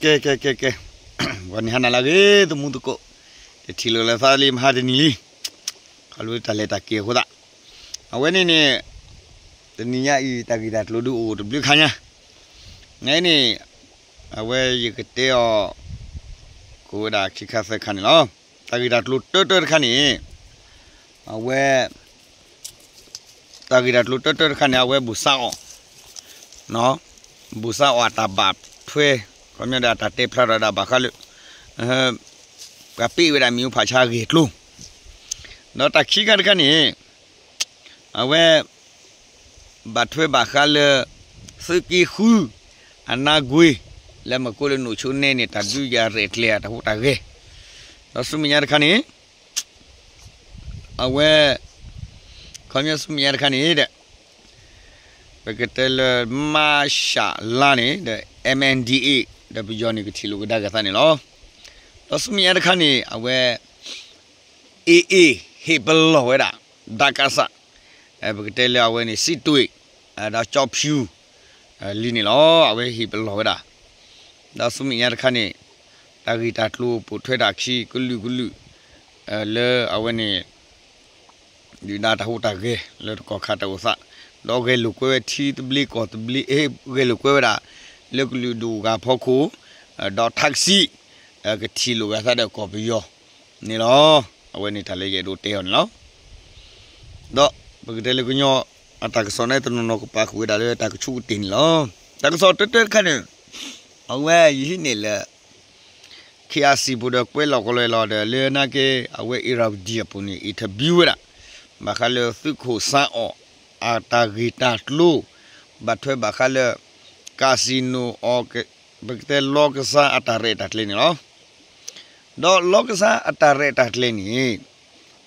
ကဲ ကဲ ကဲ ကဲ, ဂီၤနံၤဟါနၤလၢအဂ့ၤ သမူသကိး, တထံၣ်လိာ်လၢသးလံမဟါတနံၤလံ, ခီဖျိတၢ်လဲၤတၢ်က့ၤအဃိသတး, အဝဲန့ၣ်န့ၣ်, တနံၤညါအံၤ တၢ်ဂ့ၢ်တၢ်ကျိၤဒုးအိၣ်တဘျုးခါညါ, နန့ၣ်, အဝဲယကတဲအီၤ, ကိးဝဲဒၣ်ခံခါသၢခါန့ၣ်လီၤ. တၢ်ဂ့ၢ်တၢ်ကျိၤတၢတၢတခါန့ၣ်, အဝဲ တၢ်ဂ့ၢ်တၢ်ကျိၤတၢတၢတခါန့ၣ် အဝဲဘူၣ်စါအီၣ်, ဘူၣ်စါအီၣ်အတၢ်ဘၣ်ထွဲ, ခီပညီဒီးအတၢ်တဲဖျါထီၣ်ဒၣ်ဘၣ်ဃးလၢ, ပှၤပ့ၢ်ဝဲဒၣ်မ့ၣ်အူဖးဆါဂဲၤကျိၤ, ဒီးတၢ်ခံခါတခါန့ၣ်, အဝဲ ဘၣ်ထွဲဘၣ်ဃးလၢ သုးက့ဃု အနါကွ့, လၢမကိးလၢနအိၣ်ဆိနဲန့ၣ် တၢ်ဒုးယၤရဲၣ်ကျဲၤအတၢ်ဟူးတၢ်ဂဲၤ, ဒီးဆူမဲာ်ညါတခါန့ၣ် အဝဲ, ခီပညီဆူမဲာ်ညါတခါန့ၣ်ဒီး, ပကတဲလၢ မၢ်ၡးလါန့ၣ်ဒီး M N D A ဒီးပယီၤန့ၣ်ကထံၣ်လိာ်ကဒါက့ၤသးန့ၣ်လီၤ. ဒီးဆူမဲာ်ညါတခါန့ၣ် အဝဲ AA ဟ့ၣ်ပလီၢ်ဝဲဒၣ် ဒါကးစး, ပကတဲလၢအဝဲန့ၣ် စံးတွ့ၣ်, ဒီးကၠီဖၠူ, လံန့ၣ်လီၤ. အဝဲဟ့ၣ်ပလီၢ်ဝဲဒၣ်, ဒီးဆူမဲာ်ညါတခါန့ၣ်, တၢ်ဂ့ၢ်တၢ်ကျိၤပိာ်ထွဲတၢ်ခံကလုာ်ကလုာ်, လၢအဝဲန့ၣ် ဒုၣ်ဒါတၢ်ဟူးတၢ်ဂဲၤလၢတကီၢ်ခါတၢ်အိၣ်သး, ဒီးဂဲၤလိာ်ကွဲဝဲထံသဘျ့ကီၢ်သဘျ့, ဂဲၤလိာ်ကွဲဝဲဒၣ် လၢကလုာ်ဒူၣ်ဂၤဖီခိၣ်, ဒီးထးကစံး, ကထံၣ်လိာ်ဂၤသးဒီးကီၢ်ပယီၤန့ၣ်လီၤ. အဝဲန့ၣ်တၢ်လၢယအဲၣ်ဒိးတဲအီၤန့ၣ်လီၤ. ဒီးပကတဲလၢကညီအတၢ်ကစီၣ်န့ၣ် တနီၤနီၤကပာ်ဃုာ်ဝဲဒၣ်လၢတၢ်ကဆူးကတ့ၢ်န့ၣ်လီၤ. တၢ်ကစီၣ်တၢတၢတခါန့ၣ်, အဝဲယဟံးန့ၢ်လၢ ခ့အစံၣ်ပူၤဒီးကွဲးလီၤကလီလီၤဒီး လၢနာ်က့ အဝဲအ့ရၣ်ပဒံၣ်အပူၤန့ၣ် interview ဝဲဒၣ် ဘၣ်ဃးလၢသုးခိၣ်စါအီၣ် အတၢ်ဂ့ၢ်တၢ်ကျိၤ, ဘၣ်ထွဲဘၣ်ဃးလၢ casino အီၤ, ပကတဲလီကစၢ်အတၢ်ရဲၣ်တၢ်ကျဲၤန့ၣ်လီၤ. ဒီးလီကစၢ်အတၢ်ရဲၣ်တၢ်ကျဲၤန့ၣ်,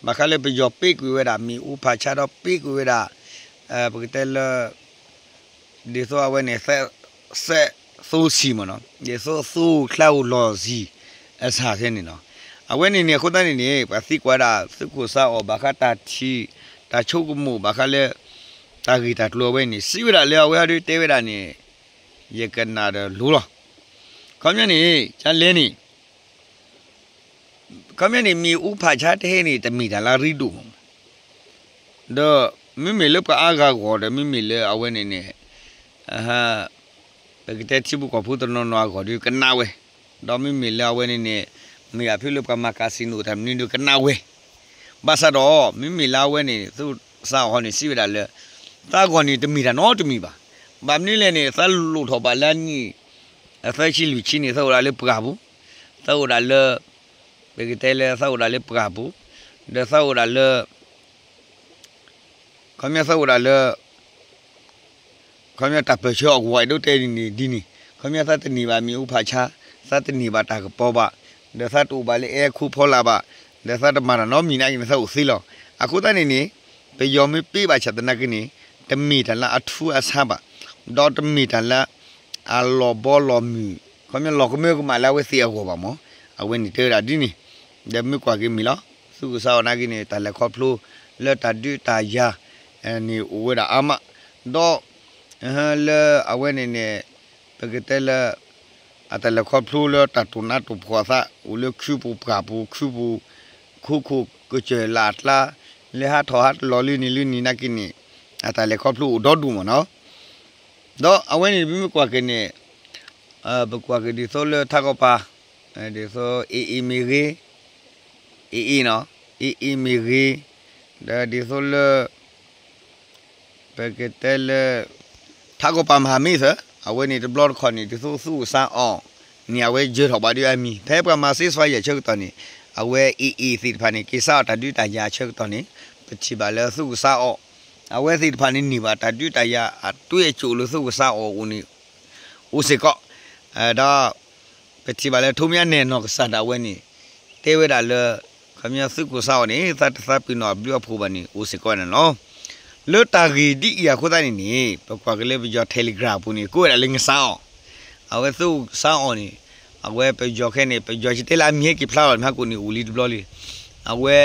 ဘၣ်ဃးလၢပယီၤပ့ၢ်ကွံာ်ဝဲဒၣ် မ့ၣ်အူဖးဆါဒီးပ့ၢ်ကွံာ်ဝဲဒၣ်, ပကတဲလၢ ဒ်သိးအဝဲန့ၣ် စဲးသိဆံၣ်မ့ၢ်နီၤ, ဒ်သိးသိချါဧိၤလီၤဆံၣ် အစၢ်ထဲန့ၣ်နီၤ. အဝဲန့ၣ်န့ၣ် အဃိသတးန့ၣ်န့ၣ် ပှၤသံကွၢ်ဒၣ်သုးခိၣ်စါအီၣ် ဘၣ်ဃးတၢ်ထံၣ် တၢ်ဆိကမိၣ် ဘၣ်ဃးလၢ တၢ်ဂ့ၢ်တၢ်ကျိၤအဝဲန့ၣ် စံးဝဲဒၣ်လၢအဝဲဟီဒုးတဲဝဲဒၣ်န့ၣ် ယကနၣ်ဒီးလိၤလီၤ. ခီပညီန့ၣ် ကလဲၣ်န့ၣ် ခီပညီန့ၣ် မ့ၣ်အူဖးဆါတဟဲန့ၣ် တမ့ၢ်တၢ်လၢအရ့ဒိၣ်မး, ဒီးမ့မ့ၢ်လၢပှၤအါဂၤအဂီၢ်ဒီး မ့မ့ၢ်လၢအဝဲန့ၣ်န့ၣ် ပကတဲထံဖိကီၢ်ဖိတနီၤနီၤအဂီၢ်ဒီးကနၣ်ဝဲ, ဒီးမ့မ့ၢ်လၢအဝဲန့ၣ်န့ၣ် မ့ၢ်အဖုလၢပှၤမၤ casino တၢ်မနုၤဒီးကနၣ်ဝဲ, ဘၣ်ဆၣ်ဒီး မ့မ့ၢ်လၢအဝဲန့ၣ် သုးစါအီၣ်ဟီန့ၣ် စံးဝဲဒၣ်လၢ သးဂီၢ်န့ၣ်တမ့ၢ်တၢ်နီတမံၤဘၣ်. ဘၣ်မနုၤလဲၣ်န့ၣ် သးလိၣ်ထီၣ်ဘၣ်လၢအနံၣ် အသၢဆံလွံၢ်ဆံန့ၣ် သးအိၣ်ဒၣ်လၢပှၢ်ပူၤ, သးအိၣ်ဒၣ်လၢ ပကတဲလၢသးအိၣ်ဒၣ်လၢပှၢ်ပူၤ, ဒီးသးအိၣ်ဒၣ်လၢ ခီပညီသးအိၣ်ဒၣ်လၢ ခီပညီတၢ်ပၢၢ်ဆၢအဂီၢ် အဲၣ်ဒိးတဲဒ်န့ၣ်ဒ်န့ၣ်, ခီပညီသးတန့ၢ်ဘၣ်မ့ၣ်အူဖးဆါ, သးတန့ၢ်ဘၣ်တၢ်ကပီၤဘၣ်, ဒီးသးတအိၣ်ဘၣ်လၢအဲၣ်ခိဖီလာ်ဘၣ်, ဒီးသးတမၤတၢ်နီတမံၤနာ်က့န့ၣ် သးအိၣ်သ့လီၤ. အဃိသတးန့ၣ်န့ၣ် ပယီၤမ့ၢ်ပ့ၢ်ဘၣ်ဆၣ်သနာ်က့န့ၣ် တမ့ၢ်တၢ်လၢအထူအဆါဘၣ်, ဒီးတမ့ၢ်တၢ်လၢ အလီၤဘီလီၤမုၢ်, ခီပညီလီၤကမၢကမၣ်လၢအဝဲသ့ၣ်အဂီၢ်ဘၣ်မး, အဝဲန့ၣ်တဲဝဲဒၣ်ဒ်န့ၣ်, ဒီးမ့ၢ်ကွၢ်က့ၤမ့ၢ်လီၤ, သုးခိၣ်စါအီၣ်နာ်က့န့ၣ် တၢ်လဲၤခီဖျိလၢတၢ်ဒုးတၢ်ယၤ န့ၣ်အိၣ်ဝဲဒၣ်အါမး, ဒီး လၢအဝဲန့ၣ်န့ၣ် ပကတဲလၢ အတၢ်လဲၤခီဖျိလၢတၢ်တိၢ်နးတိၢ်ဖှီၣ်အသး အိၣ်လၢခုပူၤပှၢ်ပူၤ ခုပူၤ ခိခိၣ်ကစၢၢ်လၢ်အကျါ လၢဟးထီၣ်ဟးတလီၤလၢနံၤလၢနံၤနာ်က့န့ၣ် အတၢ်လဲၤခီဖျိအိၣ်ဒီဒူၣ်မးနီၤ, ဒီးအဝဲန့ၣ်ပမ့ၢ်ကွၢ်က့ၤန့ၣ် ပကွၢ်က့ၤဒ်သိးလၢထးကီၢ်ပၤ ဒ်သိး AA မ့ၢ်ဂ့ၤ AA နီၤ AA မ့ၢ်ဂ့ၤ ဒီးဒ်သိးလၢ ပကတဲလၢ ထးကီၢ်ပၤမဟာမိတ်သၢ အဝဲန့ၣ်တဘျီတခီၣ်န့ၣ် ဒ်သိးသုးခိၣ်စါအီၣ်န့ၣ် အဝဲယၢၤထီၣ်ဘၣ်ဒ်အမံၤ ဖဲပှၤမၤ ceasefire အဆၢကတီၢ်န့ၣ် အဝဲ AA သ့ၣ်တဖၣ်န့ၣ် က့ၤစးအီၣ်တၢ်ဒုးတၢ်ယၤအဆၢကတီၢ်န့ၣ် ပထံၣ်ဘၣ်လၢသုးခိၣ်စါအီၣ် အဝဲသ့ၣ်တဖၣ်န့ၣ်န့ၢ်ဘၣ်တၢ်ဒုးတၢ်ယၤအတွဲအကိၣ်လၢသုးခိၣ်စါအီၣ်အိၣ်န့ၣ် အိၣ်စ့ၢ်ကီး ဒီး ပထံၣ်ဘၣ်လၢ ထိးမၠၣ်နဲၣ်နီၢ်ကစၢ်ဒၣ်ဝဲန့ၣ် တဲဝဲဒၣ်လၢ ခီပညီသုးခိၣ်စါအီၣ်န့ၣ် သးတသးပ့ၤနီၣ်အဘျုးအဖှိၣ်ဘၣ်န့ၣ် အိၣ်စ့ၢ်ကီးဝဲန့ၣ်လီၤ. လၢတၢ်ဂ့ၢ်ဒ်အံၤအဃိသတးန့ၣ်န့ၣ် ပကွၢ်က့ၤလၢပယီၤ Telegram အပူၤန့ၣ် ကိးဝဲဒၣ်လၢ ငစါအီၣ် အဝဲသုးခိၣ်စါအီၣ်န့ၣ် အဝဲပယီၤခဲန့ၣ် ပယီၤကတဲလၢအမံၤဟဲက့ၤဖျါလီၤမးကိးန့ၣ် အိၣ်လံတဘျီလံ အဝဲ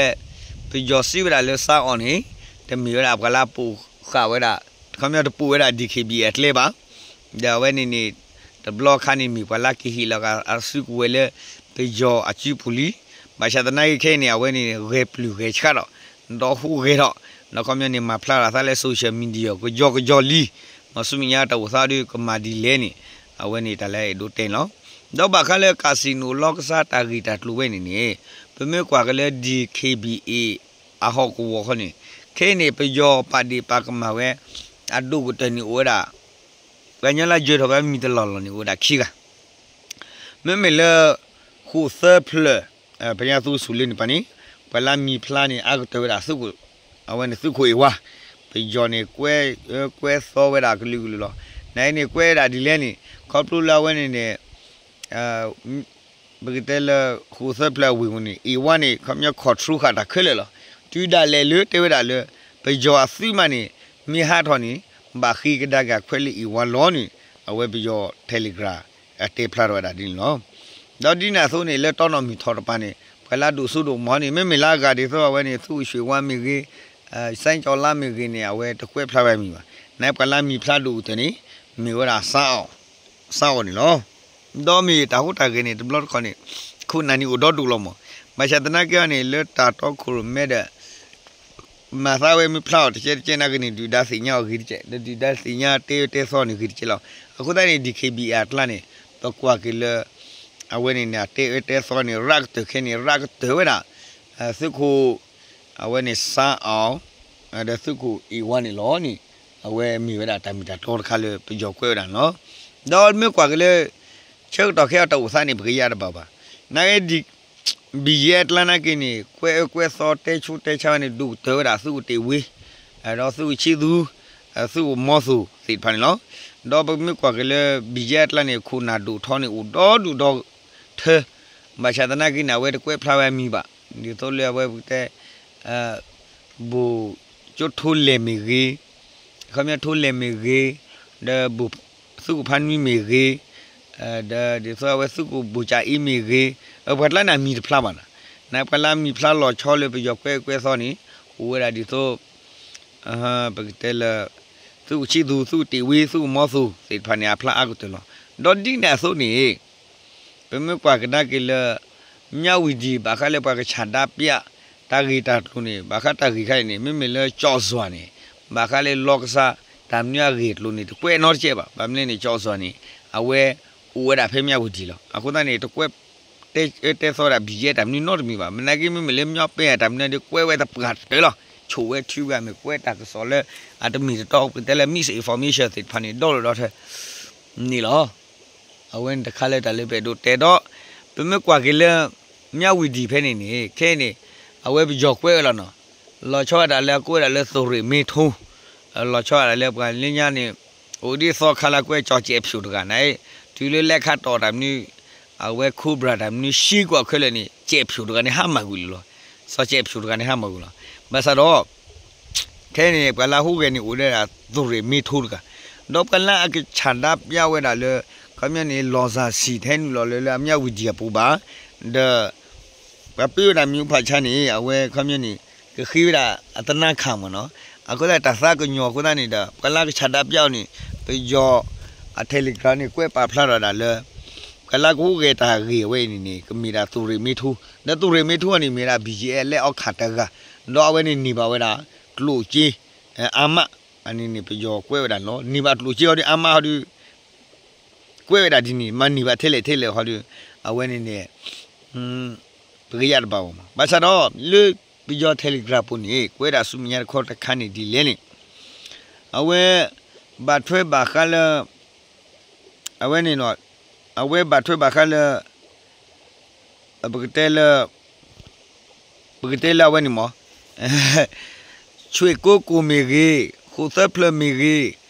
ပယီၤစံးဝဲဒၣ်လၢစါအီၣ်န့ၣ် တမ့ၢ်ဝဲဒၣ်ပှၤလၢအပိာ်ဃာ်ဝဲဒၣ် ခီပညီတပိာ်ဝဲဒၣ် DKBA အကျဲဘၣ် ဒီးအဝဲန့ၣ်န့ၣ် တ တဘျီခါန့ၣ်မ့ၢ်ပှၤလၢကဟ့ၣ်လီၤအစုကဝဲၤလၢ ပယီၤအစုပူၤလံ. ဘၣ်ဆၣ်သနာ်က့ခဲအံၤန့ၣ် အဝဲန့ၣ်ဂဲၤပျုၢ်ဂဲၤဆှးဒီး ဒီဟူးဂဲၤထီၣ် ဒီးခီပညီန့ၣ် မၤဖျါထီၣ်သးလၢ social media ကယီကယီလံ. မ့ၢ်ဆူမဲာ်ညါတၢ်အိၣ်သးဒီးကမၤဒ်လဲၣ်န့ၣ် အဝဲန့ၣ်တၢ်လၢအဲၣ်ဒိးတဲန့ၣ်လီၤ. ဒီးဘၣ်ဃးလၢကၤစံၣ်နိလီကဆါတၢ်ဂ့ၢ်တၢ်ကျိၤဝဲန့ၣ်န့ၣ် ပမ့ၢ်ကွၢ်က့ၤလၢ D K B A အဟီၣ်ကဝီၤဃီန့ၣ် ခဲအံၤန့ၣ် ပယီၤပာ်ဒ့ၣ်ပာ်ကမၣ်ဝဲ အဒိၣ်ကတၢၢ်န့ၣ်အိၣ်ဝဲဒၣ် ပှၤကညီလၢယၢၤထီၣ်ဝဲမံၤတလီၢ်လီၢ်န့ၣ် အိၣ်ဝဲဒၣ်ခံဂၤ မ့မ့ၢ်လၢ ဃိၣ်သၢဖျၢၣ် ပညါသူဆူၣ်လ့န့ၣ်ပၤန့ၣ် ပှၤလၢမံၤဖျါန့ၣ် အါကတၢၢ်ဝဲဒၣ်သုးခိၣ် အဝဲန့ၣ်သုးခိၣ်အ့ၣ်ဝါ ပယီၤန့ၣ် ကွဲသီဝဲဒၣ်ကလုာ်ကလုာ်လီၤ. နအံၤန့ၣ် ကွဲးဝဲဒၣ်ဒ်လဲၣ်န့ၣ် ခီဖျိလၢအဝဲန့ၣ်န့ၣ် ပကတဲလၢ ဃိၣ်သၢဖျၢၣ်အဝ့ၢ်ပူၤန့ၣ် အ့ၣ်ဝါန့ၣ် ခီပညီ control ဃာ်တၢ်ခဲလၢာ်လီၤ. တုၤဒၣ်လဲာ်လၢတဲဝဲဒၣ်လၢ ပယီၤအသုးမးန့ၣ် မ့ၢ်ဟးထီၣ်န့ၣ် ဘၣ်ဃ့ကဒါက့ၤခွဲးလၢအ့ၣ်ဝါလီၤန့ၣ် အဝဲပယီၤ Telegram အတဲဖျါထီၣ်ဝဲဒၣ်ဒ်န့ၣ်လီၤ. ဒီးဒ်န့ၣ်အသိးန့ၣ် လၢတီနီၢ်မုၢ်ထီၣ်တပၤန့ၣ် ပှၤလၢဒိၣ်စိဒိၣ်ကမီၤန့ၣ် မ့မ့ၢ်လၢအဂၤဒ်သိးအဝဲန့ၣ် သူၣ်ဝ့ၢ်ဝါမ့ၢ်ဂ့ၤ စဲကၠီလါမ့ၢ်ဂ့ၤန့ၣ် အဝဲတကွဲးဖျါဝဲမံၤဘၣ်. နပှၤလၢမံၤဖျါဒိၣ်ကတၢၢ်န့ၣ် မ့ၢ်ဝဲဒၣ် စးအီၣ်န့ၣ်လီၤ. ဒီးမ့ၢ်တၢ်ဟူးတၢ်ဂဲၤန့ၣ် တဘျီတခီၣ်န့ၣ် ခိၣ်နၢ်န့ၣ်အိၣ်ဒီဒူၣ်လီၤမး. ဘၣ်ဆၣ်သနာ်က့အီၤန့ၣ် လၢတၢ်တီခိၣ်ရိၣ်မဲဒီး မၤသးဝဲမ့ၢ်ဖျါအီၤတကဲတကဲနာ်က့န့ၣ် ဒုၣ်ဒါသ့ၣ်ညါအီၤဂ့ၤတကဲ ဒီးဒုၣ်ဒါသ့ၣ်ညါတဲတဲသီန့ၣ်ဂ့ၤတကဲလီၤ. အဃိသတးန့ၣ် DKBA အကျါန့ၣ် ပကွၢ်က့ၤလၢ အဝဲန့ၣ်န့ၣ် အတဲအၢတဲသီန့ၣ် ရးကတၢၢ်ခဲန့ၣ် ရးကတၢၢ်ဝဲဒၣ် သုးခိၣ် အဝဲန့ၣ် စးအီၣ် ဒီးသုးခိၣ်အ့ၣ်ဝါန့ၣ်လီၤန့ၣ် အဝဲမ့ၢ်ဝဲဒၣ်တၢ်မ့ၢ်တၢ်တီတခါလၢပယီၤကွဲးဝဲဒၣ်န့ၣ်လီၤ. ဒီးမ့ၢ်ကွၢ်က့ၤလၢ ဆၢကတီၢ်ခဲအံၤတၢ်အိၣ်သးန့ၣ် ပကယါတဘၣ်ဘၣ်. နာ်က့ ဘံၣ်ယဲၢ်အကျါနာ်က့န့ၣ် ကွဲးအၢကွဲးသီတဲဆူတဲဆါဝဲန့ၣ် ဒိၣ်ကတၢၢ်ဝဲဒၣ်သုးခိၣ်တ့ၢ်ဝ့ ဒီးသုးခိၣ်ဆံသူ သုးခိၣ်မီသူၣ်သ့ၣ်တဖၣ်န့ၣ်လီၤ. ဒီးပမ့ၢ်ကွၢ်က့ၤလၢ ဘံၣ်ယဲၢ်အကျါန့ၣ် ခိၣ်နၢ်ဒိၣ်ထီန့ၣ်အိၣ်ဒီဒူၣ်ဒီထၢ ဘၣ်ဆၣ်သနာ်က့န့ၣ် အဝဲတကွဲးဖျါဝဲအမံၤဘၣ်. ဒ်သိးလၢအဝဲပကတဲ ဘိၣ်ကၠိထိလဲၣ်မ့ၢ်ဂ့ၤ, ခီပညီထိလဲၣ်မ့ၢ်ဂ့ၤ, ဒီးဘိၣ်သုးခိၣ်ဖါနွံမ့ၢ်ဂ့ၤ, ဒီးဒ်သိးအဝဲသုးခိၣ်ဘိၣ်ကၠၤအ့မ့ၢ်ဂ့ၤ, ပှၤကျါန့ၣ်အမံၤတဖျါဘၣ်နီၤ. နပှၤလၢအမံၤဖျါလီၤဆီလၢပယီၤကွဲးကွဲးသီန့ၣ် အိၣ်ဝဲဒၣ်ဒ်သိး ပကတဲလၢ သုးခိၣ်ဆံသူ သုးခိၣ်တ့ၢ်ဝ့ သုးခိၣ်မီသူၣ်သ့ၣ်တဖၣ်န့ၣ် အဖျါအါကတၢၢ်လီၤ. ဒီးဒ်န့ၣ်အသိးန့ၣ် ပမ့ၢ်ကွၢ်ကဒါက့ၤလၢ မြဝတီ ဘၣ်ဃးလၢပှၤကဆန္ဒပြ တၢ်ဂ့ၢ်တၢ်ကျိၤန့ၣ် ဘၣ်ဃးတၢ်ဂ့ၢ်ခါအံၤန့ၣ် မ့မ့ၢ်လၢ ကျောက်စွာ န့ၣ် ဘၣ်ဃးလၢလီကဆါ တၢ်မနုၤအဂ့ၢ်အကျိၤန့ၣ် တကွဲးနီတစဲးဘၣ်. ဘၣ်မနုၤလဲၣ်န့ၣ် ကျောက်စွာ န့ၣ် အဝဲအိၣ်ဝဲဒၣ်ဖဲ မြဝတီ လီၤ. အဃိသတးန့ၣ် တကွဲးတဲအၢတဲသီဒၣ် ဘံၣ်ယဲၢ် တၢ်မနုၤနီတမံၤဘၣ်. မနုၤက့ မ့မ့ၢ်လၢ မြောက်ပိုင်း တၢ်မနုၤဒီး ကွဲးဝဲတပှၢ်တၢၢ်လီၤ. ဆိၣ်ဝဲထုးဝဲမ့ၢ်ကွဲးတၢ်ကစီၣ်လၢ အတမ့ၢ်တတီ ပကတဲလၢ misinformation သ့ၣ်တဖၣ်န့ၣ် ဒီလီၤဒီထၢ န့ၣ်လီၤ. အဝဲန့ၣ်တခါလၢတၢ်လၢပအဲၣ်ဒိးတဲဒီး ပမ့ၢ်ကွၢ်က့ၤလၢ မြဝတီ ဖဲန့ၣ်န့ၣ် ခဲအံၤန့ၣ် အဝဲပယီၤကွဲးဝဲလီၤနီၤ. လီၤဆီဒၣ်တၢ်လၢအကိးဝဲဒၣ်လၢ သုးရ့ၣ်မ့ထိ လီၤဆီဒၣ်တၢ်လၢပှၤလၢညါန့ၣ် အိၣ်ဒ်သိးခါလၢကွဲးကၠီၣ်စဲးဖၠိၣ်တဂၤန့ၣ် တုၤလၢလဲၤခးတီၢ်တၢ်မနုၤ အဝဲ Cobra တၢ်မနုၤ ရှံကွၢ်ခဲလၢာ်န့ၣ် စဲးဖၠိၣ်တဂၤန့ၣ် ဟါမၢ်ကွံာ်လံလီၤ. စီၤစဲးဖၠိၣ်တဂၤန့ၣ် ဟါမၢ်ကွံာ်လီၤ. ဘၣ်ဆၣ်ဒီး ခဲအံၤန့ၣ် ပှၤလၢဟူးဂဲၤန့ၣ်အိၣ်ဝဲဒၣ် သုးရ့ၣ်မ့ထိတဂၤ ဒီးပှၤလၢအကဆန္ဒပြဝဲဒၣ်လၢ ခီပညီန့ၣ် လီၢ်စၢ်ဆံၣ် တဟဲနုာ်လီၤလၢ လၢအ မြဝတီ အပူၤဘၣ် ဒီး ပှၤပ့ဝဲဒၣ်မံၤဟူဖးဆါန့ၣ် အဝဲခီပညီန့ၣ် ကဃ့ဝဲဒၣ်အသနါခၣ်မ့ၢ်နီၤ. အဃိသတးတၢ်သးကညီၤအဃိသတးန့ၣ်ဒီး ပှၤလၢကဆန္ဒပြအီၤန့ၣ် ပယီၤအ Telegram န့ၣ် ကွဲးပာ်ဖျါထီၣ်ဒၣ်လၢ ပှၤလၢကဟူးဂဲၤတၢ်ဂ့ၢ်အဝဲအံၤန့ၣ်န့ၣ် ကမ့ၢ်ဒၣ်သုးရ့ၣ်မ့ထိ ဒီးသုးရ့ၣ်မ့ထိအီၤန့ၣ် မ့ၢ်ဒၣ် ဘံၣ်ယဲၢ် အလဲအီခၣ်တဂၤ ဒီးအဝဲန့ၣ်န့ၢ်ဘၣ်ဝဲဒၣ် ကျိၣ်စ့ အါမး အန့ၣ်န့ၣ် ပယီၤကွဲးဝဲဒၣ်န့ၣ်လီၤ. န့ၢ်ဘၣ်ကျိၣ်စ့အီၤဒီး အါမးအီၤဒီး ကွဲးဝဲဒၣ်ဒ်န့ၣ် မ့ၢ်န့ၢ်ဘၣ်ထဲလဲၣ်ထဲလဲၣ်ဃီဒီး အဝဲန့ၣ်န့ၣ် ပကယါတဘၣ်ဘၣ်မး. ဘၣ်ဆၣ်ဒီး လၢပယီၤ Telegram ပူၤန့ၣ် ကွဲးဒၣ်ဆူမဲာ်ညါတခီတခါန့ၣ်ဒ်လဲၣ်န့ၣ် အဝဲ ဘၣ်ထွဲဘၣ်ဃးလၢ အဝဲန့ၣ် အဝဲဘၣ်ထွဲဘၣ်ဃးလၢ ပကတဲလၢ ပကတဲလၢအဝဲန့ၣ်မး ဆွ့ၣ်ကိကိၣ်မ့ၢ်ဂ့ၤ, ဃိၣ်သၢဖျၢၣ်မ့ၢ်ဂ့ၤ,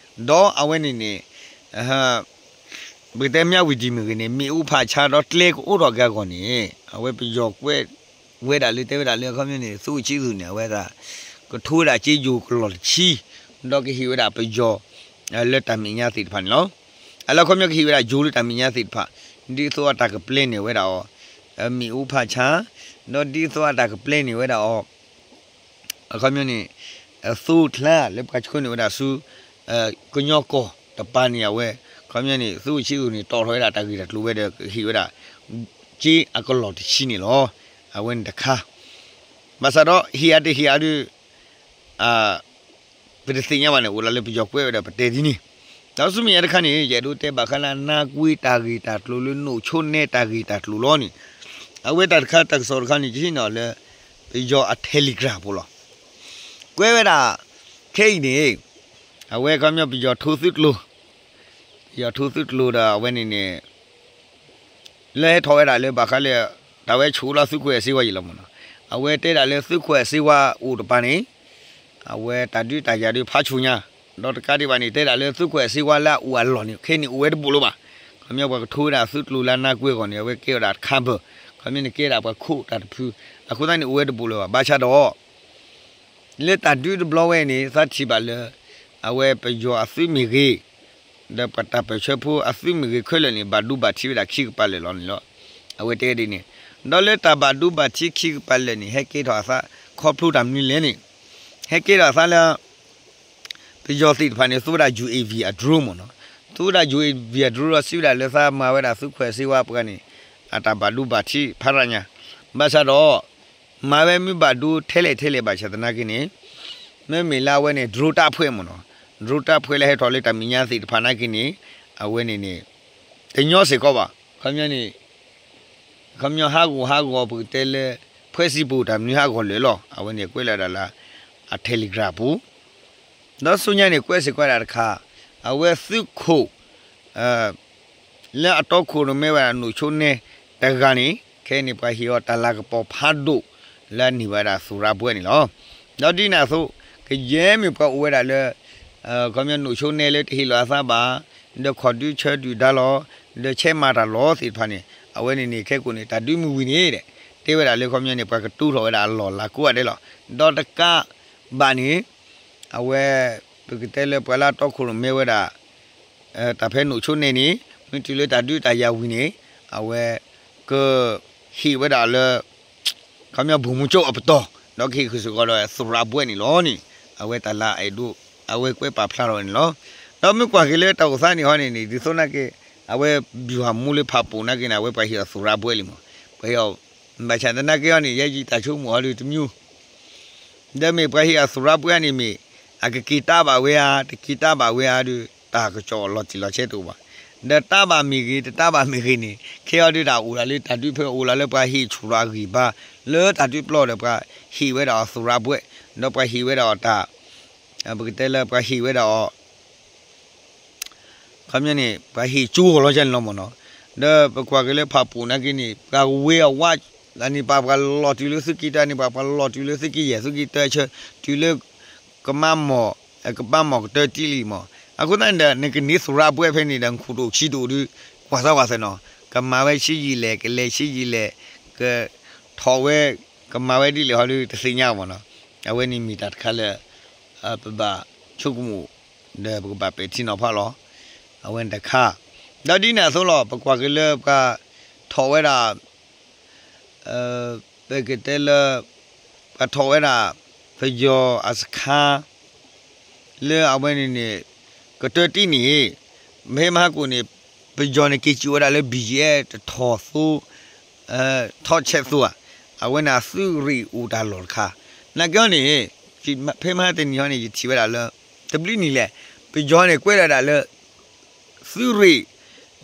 ဒီးအဝဲန့ၣ်န့ၣ် ပကတဲ မြဝတီ မ့ၢ်ဂ့ၤန့ၣ် မ့ၣ်အူဖးဆါဒီးကျဲကအိးထီၣ်က့ၤအဂီၢ်န့ၣ် အဝဲပယီၤကွဲးဝဲဒၣ်လၢတဲဝဲဒၣ်လၢအခီပညီန့ၣ် သုးခိၣ်ဆံသူန့ၣ် အဝဲဒၣ် ကထိဝဲဒၣ်စ့ယိၤကလီၢ်တဆံ ဒီးကဟ့ၣ်ဝဲဒၣ်ပယီၤ လၢတၢ်မဲာ်ညါသ့ၣ်တဖၣ်န့ၣ်လီၤ. အလၢအခီပညီကဟ့ၣ်ဝဲဒၣ်ယိၤလၢတၢ်မဲာ်ညါသ့ၣ်တဖၣ် ဒ်သိးအတၢ်ကပျဲန့ၢ်ဝဲဒၣ်အီၤ မ့ၣ်အူဖးဆါ ဒီးဒ်သိးအတၢ်ကပျဲန့ၢ်ဝဲဒၣ်အီၤ အခီပညီန့ၣ် အသိကျါလၢပှၤဆှၢန့ၢ်ဝဲဒၣ်ဆူ ကညီကီၢ်တပၤန့ၣ် အဝဲ ခီပညီန့ၣ် သုးခိၣ်ဆံးဂုၢ်န့ၣ် တီၣ်ထီၣ်ဝဲဒၣ်တၢ်ဂ့ၢ်တၢ်ကျိၤဝဲဒီး ဟ့ၣ်ဝဲဒၣ် က့အကလီၢ်တဆံန့ၣ်လီၤ. အဝဲန့ၣ်တခါ ဘၣ်ဆၣ်ဒီးဟ့ၣ်အတဟ့ၣ်အဒုး ပတသ့ၣ်ညါဘၣ်န့ၣ် အိၣ်ဒၣ်လၢပယီၤကွဲးဝဲဒီးပတဲဒ်န့ၣ်, ဒီးဆူမဲာ်ညါတခါန့ၣ် ယအဲၣ်ဒိးတဲဘၣ်ဃးလၢနါကွ့တၢ်ဂ့ၢ်တၢ်ကျိၤလၢနိၣ်ဆိနဲတၢ်ဂ့ၢ်တၢ်ကျိၤလီၤန့ၣ်, အဝဲတၢ်တခါတၢ်ကစီၣ်တခါန့ၣ် ယဟံးန့ၢ်အီၤလၢ ပယီၤအ Telegram ပူၤလီၤ. ကွဲးဝဲဒၣ် ခဲအံၤန့ၣ် အဝဲခီပညီပယီၤထိသုးကျိၤ ပယီၤထိသုးကျိၤဒီးအဝဲန့ၣ်န့ၣ် လၢဟဲထီၣ်ဝဲဒၣ်လၢဘၣ်ဃးလၢ တၢ်ဝဲဆိးလီၤသုးခွဲးစ့ဝါယံၤလီၤမ့ၢ်နီၤ, အဝဲတဲဒၣ်လၢသုးခွဲးစ့ဝါအိၣ်တပၤန့ၣ် အဝဲတၢ်ဒုးတၢ်ယၤဒုးဖးဆူၣ်ညါ, ဒီးတကးဒံးဘၣ်န့ၣ် တဲဒၣ်လၢသုးခွဲးစ့ဝါလၢအအိၣ်အလီၢ်န့ၣ် ခဲန့ၣ်အိၣ်ဝဲတဘူးလၢၤဘၣ်. ခီပညီပှၤကထိဝဲဒၣ်သုးကျိၤလၢနါကွ့အဂီၢ်န့ၣ် အဝဲကဲဝဲဒၣ်တခါဘၢၣ်, ခီပညီန့ၣ်ကဲဒၣ်ပှၤခိးတၢ်တဖု, အဃိသတးန့ၣ်အိၣ်ဝဲတဘူးလၢၤဘၣ်. ဘၣ်ဆၣ်ဒီး လၢတၢ်ဒုးတဘျီဝဲန့ၣ် သးထံၣ်ဘၣ်လၢ အဝဲပယီၤအသုးမ့ၢ်ဂ့ၤ, ဒီးပှၤတၢ်ပၢၢ်ဆၢဖိအသုးမ့ၢ်ဂ့ၤခဲလၢာ်န့ၣ် ဘၣ်ဒိဘၣ်ထံးဝဲဒၣ်ခံကပၤလၢာ်လီၤန့ၣ်လီၤ. အဝဲတဲဒ်န့ၣ်, ဒီးလၢတၢ်ဘၣ်ဒိဘၣ်ထံးခံကပၤလၢာ်န့ၣ် ဟဲကဲထီၣ်အသးခီဖျိတၢ်မနုၤလဲၣ်န့ၣ်, ဟဲကဲထီၣ်အသးလၢ ပယီၤသ့ၣ်တဖၣ်န့ၣ် သူဝဲဒၣ် ယူဢေၣ်ဝံၣ် အ drone မ့ၢ်နီၤ, သူဝဲဒၣ် ယူဢေၣ်ဝံၣ် အ drone ဒီးစံးဝဲဒၣ်လၢသးမၤဝဲဒၣ်သုးခွဲးစ့ဝါပှၤန့ၣ် အတၢ်ဘၣ်ဒိဘၣ်ထံးဖးရၤညါ, ဘၣ်ဆၣ်ဒီး မၤဝဲမ့ၢ်ဘၣ်ဒိထဲလဲၣ်ထဲလဲၣ်ဘၣ်ဆၣ်သနာ်က့န့ၣ် မ့မ့ၢ်လၢအဝဲန့ၣ် drone တပ်ဖွဲ့မ့ၢ်နီၤ, drone တပ်ဖွဲ့လၢဟဲထီၣ်လၢတၢ်မဲာ်ညါသ့ၣ်တဖၣ်နာ်က့န့ၣ် အဝဲန့ၣ်န့ၣ် တညီစ့ၢ်ကီးဘၣ်. ခီပညီန့ၣ် ခီပညီဟးဂီၤဟးဂီၤပကတဲလၢ ဖွဲ့စည်းပုံ တၢ်မနုၤဟးဂီၤလၢာ်လီၤ. အဝဲန့ၣ်ကွဲးလၢဒၣ်လၢ အ Telegram ပူၤ ဒီးဆူညါန့ၣ် ကွဲးစ့ၢ်ကီးဒၣ်တခါ အဝဲသုးခိၣ် လၢအတီခိၣ်ရိၣ်မဲဝဲဒၣ်နိၣ်ဆိနဲတဂၤန့ၣ် ခဲအံၤန့ၣ် ပှၤဟ့ၣ်အီၤတၢ်လၤကပီၤဖးဒိၣ် လၢအန့ၢ်ဝဲဒၣ်သူၣ်ရၤဘှဲးန့ၣ်လီၤ. ဒီးဒ်န့ၣ်အသိး ကယဲၢ်မ့ၢ်ပှၤအိၣ်ဝဲဒၣ်လၢ ခီပညီနိၣ်ဆိနဲလၢတဟ့ၣ်လီၤအသးဘၣ်, ဒီးခီၣ်ဒုဆၢဒုၣ်ဒါလီၤ, ဒီးဆဲးမၤတၢ်လီၤသ့ၣ်တဖၣ်န့ၣ် အဝဲန့ၣ်န့ၣ် ခဲကိာ်န့ၣ် တၢ်ဒုးမုၢ်ဝံၤန့ၣ်ဒီး တဲဝဲဒၣ်လၢခီပညီန့ၣ် ပှၤကတူၢ်ထီၣ်ဝဲဒၣ်အလီၢ်လၤကိးဂၤဒဲးလီၤ. ဒီးတကးဘၣ်န့ၣ် အဝဲ ပကတဲလၢပှၤလၢအတီခိၣ်ရိၣ်မဲဝဲဒၣ် တၢ်ဖဲနိၣ်ဆိနဲန့ၣ် မ့ၢ်တုၤလၢတၢ်ဒုးတၢ်ယၤဝံၤန့ၣ် အဝဲ ကဟ့ၣ်ဝဲဒၣ်လၢ ခီပညီ ဗိုလ်မှူးချုပ် အပတီၢ် ဒီးကဟ့ၣ်ဃုာ်စ့ၢ်ကီးဒီးသူၣ်ရၤဘှဲးန့ၣ်လီၤန့ၣ် အဝဲတၢ်လၢအအဲၣ်ဒိး အဝဲကွဲးပာ်ဖျါထီၣ်ဝဲန့ၣ်လီၤ. ဒီးမ့ၢ်ကွၢ်က့ၤလၢတၢ်အိၣ်သးန့ၣ်ဟီန့ၣ်န့ၣ် ဒ်သိးနာ်က့ အဝဲ ဗျူဟာမှူး လၢဖးပူၤနာ်က့န့ၣ် အဝဲပှၤဟ့ၣ်အီၤသူၣ်ရၤဘှဲးလံမး, ပှၤဟ့ၣ်အီၤ ဘၣ်ဆၣ်သနာ်က့ဟီန့ၣ် ယဲယတၢ်ဆိကမိၣ်ဟီဒုးတမံၤ ဒီးမ့ၢ်ပှၤဟ့ၣ်အီၤသူၣ်ရၤဘှဲးန့ၣ်မ့ၢ် အကက့ၤတၢ်ဘၣ်ဝဲဧါ တက့ၤတၢ်ဘၣ်ဝဲဧါဒီး တၢ်ကစီၣ်လီၤတံၢ်လီၤဆဲးတအိၣ်ဘၣ်. ဒီးတၢ်ဘၣ်မ့ၢ်ဂ့ၤ တတၢ်ဘၣ်မ့ၢ်ဂ့ၤန့ၣ် ခဲအံၤဒုးတၢ်အိၣ်ဒၣ်လၢတၢ်ဒုးဖဲ အိၣ်ဒၣ်လၢပှၤဟ့ၣ်ဆူၣ်လီၤအဂံၢ်ဘါ လၢတၢ်ဒုးပျီဒီးပှၤဟ့ၣ်ဝဲဒၣ်အီၤသူၣ်ရၤဘှဲး ဒီးပှၤဟ့ၣ်ဝဲဒၣ်အီၤတၢ် ပကတဲလၢပှၤဟ့ၣ်ဝဲဒၣ်အီၤ ခီပညီန့ၣ် ပှၤဟ့ၣ်ကၠိအီၤလီၤန့ၣ်လီၤမးနီၤ. ဒီးပကွၢ်က့ၤလၢဖးပူၤနာ်က့န့ၣ် ပှၤဝ့ၤအဝး အန့ၣ်ပှၤ ပှၤလီၤတုၤလၢသုးက့တၢ န့ၣ်ပှၤ ပှၤလီၤတုၤလၢသုးက့ယဲၢ် သုးက့တၢဆၢ တုၤလၢ ကမါမီၢ် ကဘါမီၢ်ကတၢၢ်တံၢ်လံမး. အဃိသတးန့ၣ်ဒီး နကန့ၢ်သူၣ်ရၤဘှဲးဖဲန့ၣ်ဒီး နခူၣ်တအိၣ်ခံတအိၣ်ဒုး ကွၢ်သးကွၢ်သးနီၤ ကမၤဝဲဆံးယံာ်လဲၣ် ကလဲၤဆံးယံာ်လဲၣ် ကထီၣ်ဝဲ ကမၤဝဲဒ်လဲၣ်ဟီဒုး တသ့ၣ်ညါမးနီၤ. အဝဲန့ၣ်မ့ၢ်တၢ်တခါလၢ ပဘၣ်ဆိကမိၣ် ဒီးပကဘၣ်ပဲာ်ထံနီၤဖးလီၤ. အဝဲန့ၣ်တခါ ဒီးဒ်န့ၣ်အသိးလီၤ ပကွၢ်က့ၤလၢပှၤထီၣ်ဝဲဒၣ် ပကတဲလၢ ပှၤထီၣ်ဝဲဒၣ် ပယီၤအစခါ လၢအဝဲန့ၣ်န့ၣ် ကတၢၢ်တံၢ်န့ၣ် ဖဲမဟါကိၣ်န့ၣ် ပယီၤန့ၣ် က့ၤစံၣ်ဝဲဒၣ်လၢ ဘံၣ်ယဲၣ် တထီၣ်သိ ထီၣ်ဆဲးသိဧါ, အဝဲန့ၣ်အသုးရ့ၣ်အိၣ်တၢ်လီၢ်တခါ နာ်က့ဟီန့ၣ် ဖဲမဟါတနံၤဟီန့ၣ် ယထံၣ်ဝဲဒၣ်လၢ တဘျုးနံၣ်လဲၣ် ပယီၤန့ၣ်ကွဲးလီၤဒၣ်လၢ သုးရ့ၣ်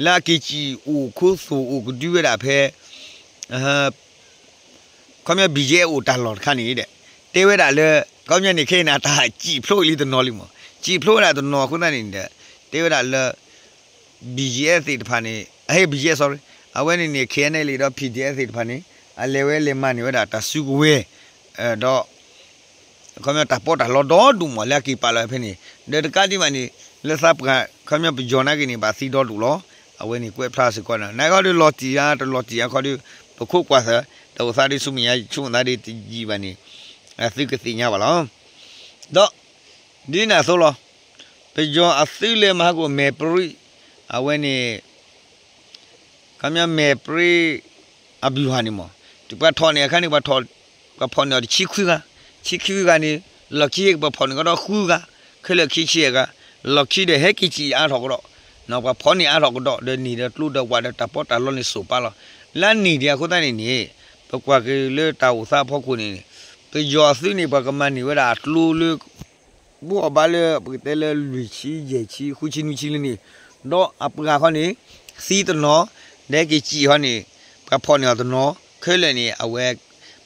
လၢအက့ၤစံၣ်အိၣ်ခိးသိၣ်အိၣ်ကဒုဝဲဒၣ်ဖဲ ခီပညီ ဘံၣ်ယဲၣ် အိၣ်တၢ်လီၢ်တခါန့ၣ်ဒီး တဲဝဲဒၣ်လၢ ခီပညီန့ၣ် ခဲအံၤန့ၣ် တၢ်စံၣ်ဖျိလံတနီၤလံမး စံၣ်ဖျိဝဲဒၣ်တနီၤအဃိသတးန့ၣ်ဒီး တဲဝဲဒၣ်လၢ ဘံၣ်ယဲၣ် သ့ၣ်တဖၣ်န့ၣ် အဟ့ၣ် ဘံၣ်ယဲၣ် sorry အဝဲန့ၣ်န့ၣ် ခဲအံၤန့ၣ်လံဒီး ဘံၣ်ယဲၣ် သ့ၣ်တဖၣ်န့ၣ် အလဲၤဝဲလဲၤမၤန့ၢ်ဝဲဒၣ်တၢ်စုကဝဲၤ ဒီး ခီပညီတၢ်ပီးတၢ်လီဒီဒူၣ်မး လၢအက့ၤပာ်လီၤဝဲဖဲန့ၣ် ဒီးတကးဒံးဘၣ်န့ၣ် လၢသးပှၢ် ခီပညီပယီၤနာ်က့န့ၣ် ဘၣ်သံဒီဒူၣ်လီၤ. အဝဲန့ၣ်ကွဲးဖျါစ့ၢ်ကီးန့ၣ် နာ်က့ဟီဒုးလီၤတံၢ်ဧါ တလီၤတံၢ်ဧါခီဒုး ပခိးကွၢ်သး တၢ်အိၣ်သးဒုးဆူမဲာ်ညါ ယဆိကမိၣ်သးဒ်တယံာ်ဘၣ်န့ၣ် သုကသ့ၣ်ညါဘၣ်လီၤ. ဒီး ဒ်န့ၣ်အသိးလီၤ. ပယီၤအသုးလၢမဟါကိၣ်မဲာ်ပြံ အဝဲန့ၣ် ခီပညီမဲာ်ပြံ အဗျူဟာန့ၣ်မး ပှၤထီၣ်န့ၣ်အခါန့ၣ် ပှၤထီၣ် ပှၤဖီၣ်န့ၢ်အီၤတဆံခွံဂၤ ဆံခွံဂၤန့ၣ် လီၢ်ခံဟဲက့ၤပှၤဖီၣ်န့ၢ်ကဒီးဃုဂၤ ခဲလၢာ်ခံဆံယဲၢ်ဂၤ လီၢ်ခံဒီးဟဲက့ၤစံၣ်အါထီၣ်ကဒီး ပှၤဖီၣ်န့ၢ်အါထီၣ်ကဒီး ဒီးန့ၣ်ဒီးကျိဒီးဝးဒီးတၢ်ပီးတၢ်လီန့ၣ်စိာ်ပာ်လီၤ. လၢန့ၣ်ဒံးအဃိသတးန့ၣ်န့ၣ် ပကွၢ်က့ၤလၢတၢ်အိၣ်သးအဖီခိၣ်န့ၣ်န့ၣ် ပယီၤအသုးန့ၣ် ပှၤကမၤန့ၢ်ဝဲဒၣ်အကျိလၢ ဘူးအီၤဘၣ်လၢ ပကတဲလၢလွံၢ်ဆံ ယဲၢ်ဆံ ဃုဆံ နွံဆံလၢန့ၣ်, ဒီးအပှၤဃီန့ၣ် သံတနီၤ, ဒီးဟဲက့ၤစံၣ်ဃီန့ၣ် ပှၤဖီၣ်န့ၢ်အီၤတနီၤ, ခဲလၢာ်န့ၣ် အဝဲ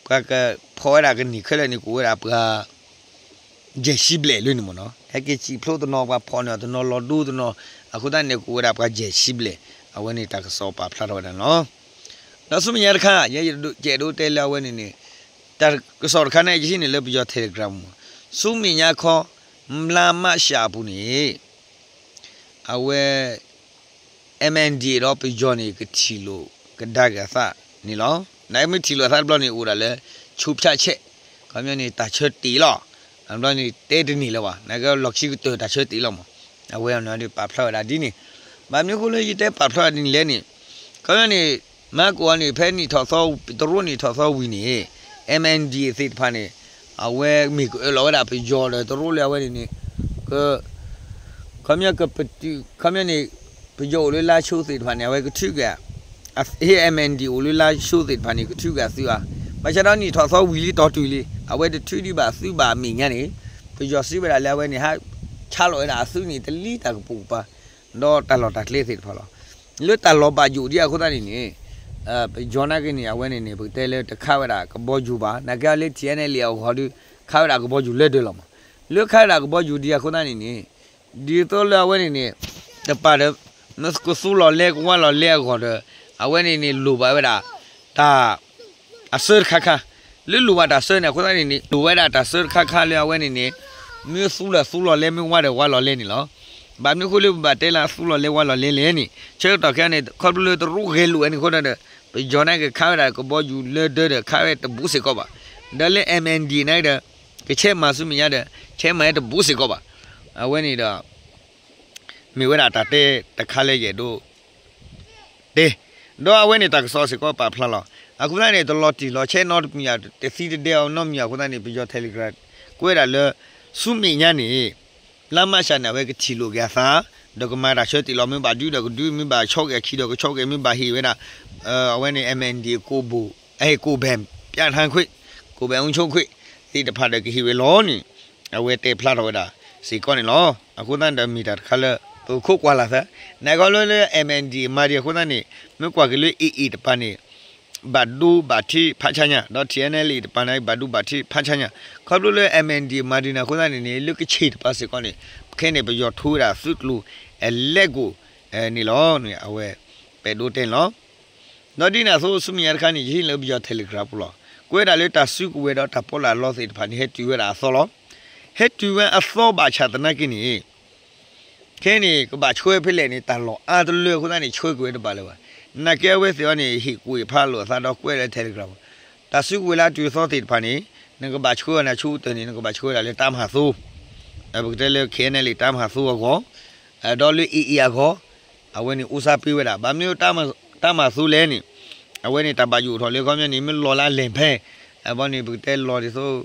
ပှၤကဖီၣ်ဝဲဒၣ်ကန့ၢ်ခဲလၢာ်န့ၣ် ကအိၣ်ဝဲဒၣ်ပှၤ ယဲၢ်ဆံဘျဲၣ်လၢန့ၣ်မ့ၢ်နီၤ, ဟဲက့ၤစံၣ်ဖျိတနီၤ ပှၤဖီၣ်န့ၢ်အီၤတနီၤ လီၤဒိတနီၤ, အဃိသတးန့ၣ် ကအိၣ်ဝဲဒၣ်ပှၤယဲၢ်ဆံဘျဲၣ်, အဝဲန့ၣ်တၢ်ကစီၣ်ပာ်ဖျါထီၣ်ဝဲဒၣ်န့ၣ်လီၤ. ဒီးဆူမဲာ်ညါတခါ ယဲယကဲဒိးတဲလၢအဝဲန့ၣ်န့ၣ် တၢ်ကစီၣ်တခါန့ၣ် ယဟံးန့ၢ်လၢပယီၤ Telegram မ့ၢ် ဆူမဲာ်ညါခီ လါမၢ်ၡးအပူၤန့ၣ် အဝဲ MNDAA ဒီးပယီၤန့ၣ် ကထံၣ်လိာ်ကဒါက့ၤအသးန့ၣ်လီၤ. နမ့ၢ်ထံၣ်လိာ်အသးတဘျီန့ၣ် အိၣ်ဒၣ်လၢ ဆူဖြတ်ချက်, ခီပညီန့ၣ် တၢ်ဆၢတဲာ်လီၤ. အဘျီန့ၣ် တဲတန့ၢ်လၢၤဘၣ်, နကလီၢ်ခံကတၢၢ်တၢ်ဆၢတဲာ်လီၤမး, အဝဲအနီၢ်ဒုးပာ်ဖျါဝဲဒၣ်ဒ်န့ၣ်, ဘၣ်မနုၤအဃိလၢယတဲပာ်ဖျါဝဲဒ်န့ၣ်လဲၣ်န့ၣ်, ခီပညီန့ၣ် မၤကိၣ်အီၤန့ၣ် ဖဲနံၣ်ထီၣ်သီ တရူးနံၣ်ထီၣ်သီဝံၤန့ၣ် MNDAA သ့ၣ်တဖၣ်န့ၣ် အဝဲမ့ၢ်ကအၢၣ်လီၤဝဲဒၣ်ပယီၤဒီးတရူးလၢအဝဲန့ၣ်န့ၣ် က ခီပညီကပတုာ် ခီပညီန့ၣ် ပယီၤအိၣ်လၢလါၡိသ့ၣ်တဖၣ်န့ၣ် အဝဲကထုးက့ၤ ဟ့ၣ် MNDAA အိၣ်လၢလါၡိသ့ၣ်တဖၣ်န့ၣ် ကထုးက့ၤအသုးဧါ, ဘၣ်ဆၣ်ဒီးနံၣ်ထီၣ်သီဝံၤလံတီၤတုၤလံ အဝဲတထုးဒံးဘၣ်သုးဘၣ်အမဲာ်ညါန့ၣ် ပယီၤစံးဝဲဒၣ်လၢအဝဲန့ၣ် ဟးဆါလီၤဝဲဒၣ်အသုးန့ၣ် တလံတၢ်ကပိာ်ကပၤ ဒီးတၢ်လီၢ်တၢ်ကျဲသ့ၣ်တဖၣ်လီၤ. လၢတၢ်လီၤဘၣ်ယိၣ်ဒံးအဃိသတးန့ၣ်န့ၣ် ပယီၤနာ်က့န့ၣ် အဝဲန့ၣ်န့ၣ် ပကတဲလၢတခးဝဲဒၣ်ကဘီယူၤဘၣ်, နာ်က့လၢ ထံၣ်အဲၣ်နဲၣ်လံ အဂီၢ်ဒီး ခးဝဲဒၣ်ကဘီယူၤလၢဒၢးလီၤမး. လၢခးဝဲဒၣ်ကဘီယူၤဒံးအဃိသတးန့ၣ်န့ၣ် ဒ်သိးလၢအဝဲန့ၣ်န့ၣ် တပာ်ဒီး မ့ၢ်ကသူလီၤလဲကဝါလီၤလဲအဂီၢ်ဒီး အဝဲန့ၣ်န့ၣ်လိၣ်ဘၣ်ဝဲဒၣ် တၢ် အစၢတခါခါ, လၢလိၣ်ဘၣ်တၢ်စၢန့ၣ် အဃိသတးန့ၣ်န့ၣ် လိၣ်ဝဲဒၣ်တၢ်စၢတခါခါလၢအဝဲန့ၣ်န့ၣ် မ့ၢ်သူလီၤသူလီၤလဲ မ့ၢ်ဝါဒီးဝါလီၤလဲန့ၣ်လီၤ. ဘၣ်မနုၤအဃိလၢပဘၣ်တဲလၢသူလီၤလဲဝါလီၤလဲလဲၣ်န့ၣ် ဆၢကတီၢ်ခဲအံၤန့ၣ် ခီဖျိလၢတရူးဂဲၤလိာ်ဝဲန့ၣ်အဃိဒီး ပယီၤနာ်က့ခးဝဲဒၣ်ကဘီယူၤလၢဒၢးဒီး ခးဝဲတဘူးစ့ၢ်ကီးဘၣ်. ဒီးလၢ MNDAA နာ်က့ဒီး ကဆဲးမၤဆူမဲာ်ညါဒီး ဆဲးမၤဝဲတဘူးစ့ၢ်ကီးဘၣ်. အဝဲန့ၣ်ဒီး မ့ၢ်ဝဲဒၣ်တၢ်တဲတခါလၢယအဲၣ်ဒိး တဲ, ဒီးအဝဲန့ၣ်တၢ်ကစီၣ်စ့ၢ်ကီးပာ်ဖျါလီၤ. အဃိသတးန့ၣ် တလီၤတံၢ်လီၤဆဲးနီတမံၤဧါ တသံတဒဲအီၤနီတမံၤအဃိသတးန့ၣ် ပယီၤ Telegram ကွဲးဒၣ်လၢ ဆူမဲာ်ညါန့ၣ် လါမၢ်ၡးန့ၣ် အဝဲကထံၣ်လိာ်က့ၤအသး ဒီးကမၤတၢ်ဆၢတဲာ်လီၤ မ့ၢ်ဘၣ်ဒုးဒီးကဒုး မ့ၢ်ဘၣ်ဆီၣ်က့ၤအခံဒီးကဆီၣ်က့ၤ မ့ၢ်ဘၣ်ဟ့ၣ်ဝဲဒၣ် အဝဲန့ၣ် MNDAA ကိၣ်ဘိၣ် အဲ ကိၣ်ဘဲၣ် ပြၣ်ထါခွ့ၣ် ကိၣ်ဘဲၣ်အူဆိခွ့ၣ် သ့ၣ်တဖၣ်ဒီးကဟ့ၣ်ဝဲလီၤန့ၣ် အဝဲတဲဖျါထီၣ်ဝဲဒၣ်စ့ၢ်ကီးန့ၣ်လီၤ. အဃိသတးဒီးမ့ၢ်တၢ်တခါလၢ ပခိးကွၢ်လၢ်သး နကီလၢလၢ MNDAA မၤဒံးအဃိသတးန့ၣ် မ့ၢ်ကွၢ်က့ၤလၢ AA တပၤန့ၣ် ဘၣ်ဒိဘၣ်ထံးဖးဆါညါ ဒီး ထံၣ်အဲၣ်နဲၣ်လံ တပၤန့ၣ် ဘၣ်ဒိဘၣ်ထံးဖးဆါညါ ခီဖျိလၢ MNDAA မၤဒံးန့ၣ်အဃိသတးန့ၣ်န့ၣ် လၢကဆ့ၣ်တပၤစ့ၢ်ကီးန့ၣ် ခဲန့ၣ် ပယီၤထိဝဲဒၣ်သုးကျိၤအလဲကိၣ်န့ၣ်လီၤ. အဝဲ ပအဲၣ်ဒိးတဲန့ၣ်လီၤ. ဒီးဒ်န့ၣ်အသိးဆူမဲာ်ညါတခါန့ၣ် ယဟံးလၢပယီၤ Telegram ပူၤလီၤ. ကွဲးဒၣ်လၢတၢ်စုကဝဲၤဒီးတၢ်ပီးတၢ်လီသ့ၣ်တဖၣ်န့ၣ် ဟဲတုၤဝဲဒၣ်အသီလီၤ. ဟဲတုၤဝဲအသီဘၣ်ဆၣ်သနာ်က့န့ၣ် ခဲန့ၣ် ကဘၣ်ဆှၢဖဲလဲၣ်န့ၣ် တၢ်လီၢ်အါတလၢအဃိသတးန့ၣ် ဆှၢက့ၤဝဲတဘၣ်လၢၤဘၣ်. နာ်က့အဝဲသ့ၣ်အံၤန့ၣ် ဟ့ၣ်ကူၣ်ဟ့ၣ်ဖးလိာ်အသးဒီးကွဲးလၢ Telegram တၢ်စုကဝဲၤလၢအတုၤအသီသ့ၣ်တဖၣ်န့ၣ် နကဘၣ်ဆှၢအီၤန့ၣ် ဆူကတၢၢ်န့ၣ် နကဘၣ်ဆှၢဝဲဒၣ်လၢတၢ်မၤဟးသိ ပကတဲလၢ KNLA တၢ်မၤဟးသိအဂီၢ် ဒီးလၢ AA အဂီၢ် အဝဲန့ၣ်အိၣ်စၢ်ပ့ၤဝဲဒၣ် ဘၣ်မနုၤတၢ်မၤသိလဲၣ်န့ၣ် အဝဲန့ၣ်တၢ်ဘၣ်ယိၣ်ထီၣ်လၢခီပညီန့ၣ် မ့ၢ်လီၤလၢအလဲၢ်ဖဲ အဘီန့ၣ် ပကတဲလီၤဒ်သိး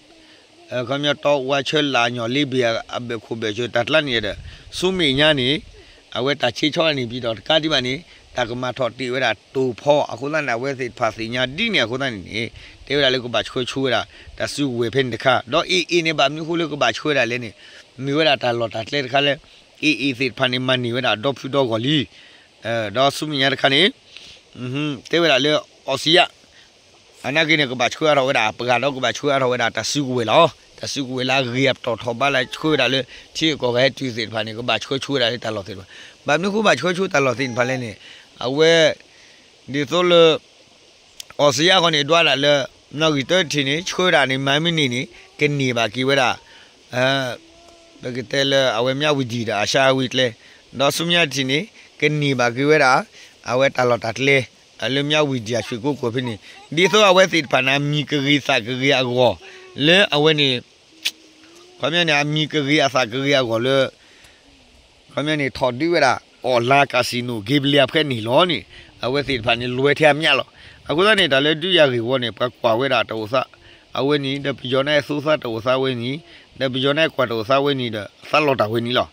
ခီပညီတီဝါဆၢလာ်ညီၣ်လ့ဘ့ၣ်အဘၢၣ်ခိၣ်ဘၢၣ်စၢၤတၢ်ကျါန့ၣ်ဒီး ဆူမဲာ်ညါန့ၣ် အဝဲတၢ်ဆ့ဆီန့ၣ် ပံၤဒီးတကးဒံးဘၣ်န့ၣ် တၢ်ကမၤထီၣ်တ့ၢ်ဝဲဒၣ်တိာ်ဖီအဃိသတးန့ၣ် အဝဲသ့ၣ်တဖၣ်သ့ၣ်ညါဒ်န့ၣ်အဃိသတးန့ၣ်န့ၣ် တဲဝဲဒၣ်လၢကဘၣ်ဆှၢဆူဝဲဒၣ် တၢ်စုကဝဲၤဖဲန့ၣ်တခါ ဒီး AA န့ၣ် ဘၣ်မနုၤအဃိလၢကဘၣ်ဆှၢဒၣ်လဲၣ်န့ၣ် မ့ၢ်ဝဲဒၣ်တၢ်လီၢ်တၢ်ကျဲတခါလၢ AA သ့ၣ်တဖၣ်န့ၣ် မၤန့ၢ်ဝဲဒၣ်ဒီဖုဒီဂီၢ်လံ ဒီးဆူမဲာ်ညါတခါန့ၣ် တဲဝဲဒၣ်လၢ အီစံယၣ် အနာ်က့န့ၣ် ကဘၣ်ဆှၢအါထီၣ်ဝဲဒၣ်အပှၤဒီးကဘၣ်ဆှၢအါထီၣ်ဝဲဒၣ်တၢ်စုကဝဲၤလီၤ. တၢ်စုကဝဲၤလၢအဂ့ၤအပတီၢ်ထီၣ်ဘးလၢဆှၢဝဲဒၣ်လၢ ထံဂုၤကီၢ်ဂၤဟဲတုၤသ့ၣ်တဖၣ်န့ၣ် ကဘၣ်ဆှၢဆူဝဲဒၣ်လၢတၢ်လီၢ်သ့ၣ်တဖၣ် ဘၣ်မနုၤဃိဘၣ်ဆှၢဆူတၢ်လီၢ်သ့ၣ်တဖၣ်လဲၣ်န့ၣ် အဝဲ ဒ်သိးလၢ အီစံယၣ်အဂီၢ်န့ၣ် ဒွးဒၣ်လၢ နီၣ်ဂံၢ်တၢတထံၣ်န့ၣ် ဆှၢဒၣ်န့ၣ် မၤမ့ၢ်န့ၢ်န့ၣ် ကန့ၢ်ဘၣ်က့ၤဝဲဒၣ် ပကတဲလၢအဝဲမၠးဝံၤဒံၣ်ဒီးအရှါဝံၤကျဲ ဒီးဆူမဲာ်ညါတထံၣ်န့ၣ် ကန့ၢ်ဘၣ်က့ၤဝဲဒၣ် အဝဲတၢ်လီၢ်တၢ်ကျဲ လၢမၠးဝံၤဒံၣ်အဆွ့ၣ်ကိးကီၢ်ဖဲန့ၣ် ဒ်သိးအဝဲသ့ၣ်တဖၣ်န့ၣ် အမံၤကဂ့ၤသးကဂ့ၤအဂီၢ် လၢအဝဲန့ၣ် ခီပညီန့ၣ် အမံၤကဂ့ၤအသးကဂ့ၤအဂီၢ်လၢ ခီပညီန့ၣ် ထီၣ်ဒုးဝဲဒၣ် အီၣ်လါ casino က့ဘလ့အဖဲန့ၣ်လီၤန့ၣ် အဝဲသ့ၣ်တဖၣ်န့ၣ် လွဲထဲအမျးလီၤ. အဃိသတးန့ၣ် တၢ်လၢဒုးယၤဂ့ၢ်ဝီန့ၣ် ပှၤကွၢ်ဝဲဒၣ်တၢ်အိၣ်သး အဝဲန့ၣ် ဒီးပယီၤန့ၣ်သိသးတၢ်အိၣ်သးဝဲန့ၣ် ဒီးပယီၤန့ၣ်ကွၢ်တၢ်အိၣ်သးဝဲန့ၣ်ဒီး သးလီၤတၢ်ဝဲန့ၣ်လီၤ.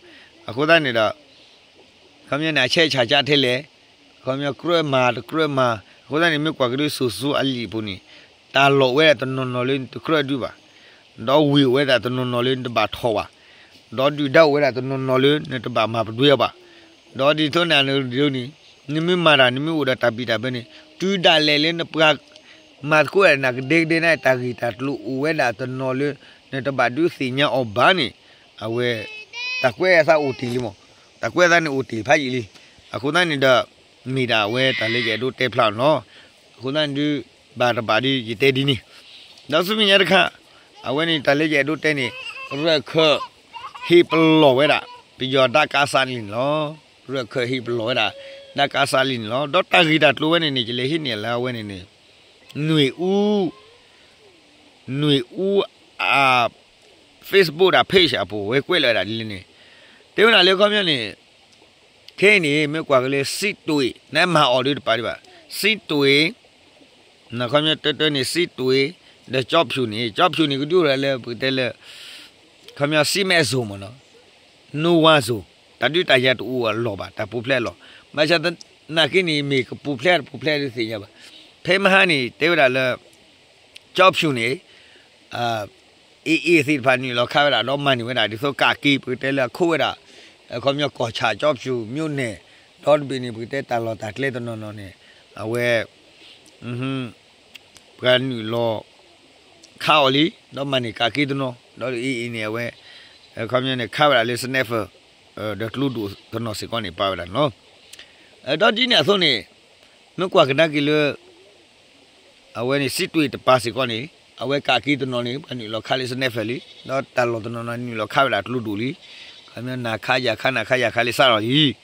အဃိသတးန့ၣ်ဒီး ခီပညီန့ၣ် အဆဲးဆးကၢထဲလဲၣ်, ခီပညီကြၢးမၤတကြၢးမၤ, အဃိသတးန့ၣ် မ့ၢ်ကွၢ်ကဒု စိၤစိၤအလံာ်အပူၤန့ၣ် တၢ်လီၢ်အိၣ်ဝဲဒၣ်တနီၤနီၤလၢတကြၢးဒုဘၣ်, ဒီးဝ့ၢ်အိၣ်ဝဲဒၣ်တနီၤနီၤလၢနတဘၣ်ထီၣ်ဘၣ်, ဒီးဒုၣ်ဒါအိၣ်ဝဲဒၣ်တနီၤနီၤလၢနတဘၣ်မၤပတွဲအီၤဘၣ်, ဒီးဒ်သိးန့ၣ်န့ၣ် နမ့ၢ်မၤတၢ် နမ့ၢ်အိၣ်ဒီးတၢ်ဘံၣ်တၢ်ဘၢန့ၣ် တုၤဒၣ်လဲာ်လၢနပှၤ မၤသကိးဒၣ်နၤကဒဲကဒဲန့ၣ် တၢ်ဂ့ၢ်တၢ်ကျိၤအိၣ်ဝဲဒၣ်တနီၤလၢ နတဘၣ်ဒုးသ့ၣ်ညါအီၤဘၣ်န့ၣ်, အဝဲ တၢ်ကွဲးအသးအိၣ်တ့ၢ်လံမး, တၢ်ကွဲးအသးန့ၣ်အိၣ်တ့ၢ်ဖးယံာ်လံ, အဃိသတးန့ၣ်ဒီး မ့ၢ်ဒၣ်အဝဲတၢ်လၢယအဲၣ်ဒိးတဲဖျါအီၤန့ၣ်လီၤ, အဃိသတးန့ၣ်ဒုး ဘၣ်တဘၣ်ဒုးယတဲဒ်န့ၣ်, ဒီးဆူမဲာ်ညါတခါ အဝဲန့ၣ်တၢ်လၢယအဲၣ်ဒိးတဲန့ၣ် ရၢၢ်ခၢၣ် ဟ့ၣ်ပလီၢ်ဝဲဒၣ် ပယီၤဒၣ်ကးစးလံန့ၣ်လီၤ, ရၢၢ်ခၢၣ်ဟ့ၣ်ပလီၢ်ဝဲဒၣ် ဒၣ်ကးစးလံန့ၣ်လီၤ, ဒီးတၢ်ဂ့ၢ်တၢ်ကျိၤဝဲန့ၣ်န့ၣ် ယလဲၤဟံးန့ၢ်လၢအဝဲန့ၣ်န့ၣ် နွေဦး နွေဦး အ Facebook ဒၣ် page အပူၤ ဝဲကွဲးလီၤဝဲဒၣ်ဒ်လဲၣ်န့ၣ်, တဲဝဲဒၣ်လၢခီပညီန့ၣ် ခဲအံၤန့ၣ် မ့ၢ်ကွၢ်က့ၤလၢ စစ်တွေ နမၤအီၤဒုးတပာ်ဒံးဘၣ်, စစ်တွေ နခီပညီတၢတၢန့ၣ် စစ်တွေ ဒီးကျောက်ဖြူန့ၣ် ကျောက်ဖြူန့ၣ် ကဒုးအိၣ်ဒၣ်လၢပကတဲလၢ ခီပညီ စစ်မဲ့ဇုန် မ့ၢ်နီၤ, နူဝါဇုန် တၢ်ဒုးတၢ်ယၤတအိၣ်အလီၢ်ဘၣ်, တၢ်ပူၤဖျဲးအလီၢ်, ဘၣ်ဆၣ်သနာ်က့န့ၣ် မ့ၢ်ကပူၤဖျဲးတပူၤဖျဲးဒုးသ့ၣ်ညါဘၣ်, ဖဲမဟါန့ၣ် တဲဝဲဒၣ်လၢ ကျောက်ဖြူန့ၣ် AA သ့ၣ်တဖၣ်နုာ်လီၤခးဝဲဒၣ် ဒီးမၤန့ၢ်ဝဲဒၣ် ဒ်သိးကးက့ၤ ပကတဲလၢအခိၣ်ဝဲဒၣ် ခီပညီ ကီၢ်ဆၣ်ကျောက်ဖြူ မြို့နယ် ဒီတဘ့ၣ်န့ၣ် ပကတဲတၢ်လီၢ်တၢ်ကျဲတနီၤနီၤန့ၣ် အဝဲ ပှၤနုာ်လီၤခးအီၤလံ ဒီးမၤန့ၢ်ကးက့ၤတနီၤ ဒီး AA န့ၣ် အဝဲ ခီပညီန့ၣ် ခးဝဲဒၣ်လၢ sniper ဒီးကျိဒိၣ်တနီၤစ့ၢ်ကီးန့ၣ် ပာ်ဝဲဒၣ်န့ၣ်လီၤ. ဒီးဒ်န့ၣ်အသိးန့ၣ် မ့ၢ်ကွၢ်ကဒါက့ၤလၢ အဝဲန့ၣ် စစ်တွေ တပၤစ့ၢ်ကီးန့ၣ် အဝဲကးက့ၤတနီၤန့ၣ် ပှၤနုာ်လီၤခးလၢ sniper လံ ဒီးတၢ်လီၢ်တနီၤနီၤနုာ်လီၤခးဝဲဒၣ်ကျိဒိၣ်လံ ခီပညီနၤခးယၤခးနၤခးယၤခးလံစးထီၣ်လံ.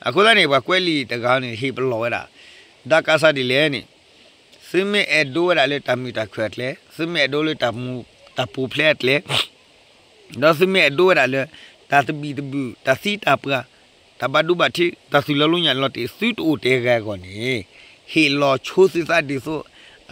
အဃိသတးန့ၣ် ပှၤကွဲးလံာ်တဂၤန့ၣ် ဟ့ၣ်ပလီၢ်ဝဲဒၣ် ဒၣ်ကးစးဒ်လဲၣ်န့ၣ် သုမ့ၢ်အဲၣ်ဒိးဝဲဒၣ်လၢတၢ်မုာ်တၢ်ခုၣ်အကျဲ, သုမ့ၢ်အဲၣ်ဒိးလၢတၢ်ပူၤဖျဲးအကျဲ ဒီးသုမ့ၢ်အဲၣ်ဒိးဝဲဒၣ်လၢ တၢ်သဘံၣ်သဘုၣ် တၢ်သံတၢ်ပှၢ် တၢ်ဘၣ်ဒိဘၣ်ထံး တၢ်သူၣ်လီၤလိညၣ်လီၤတ့ၢ် သုတအိၣ်တဲဂၤအဂီၢ်န့ၣ် ဟ့ၣ်လီၤဆိသုသးဒ်သိး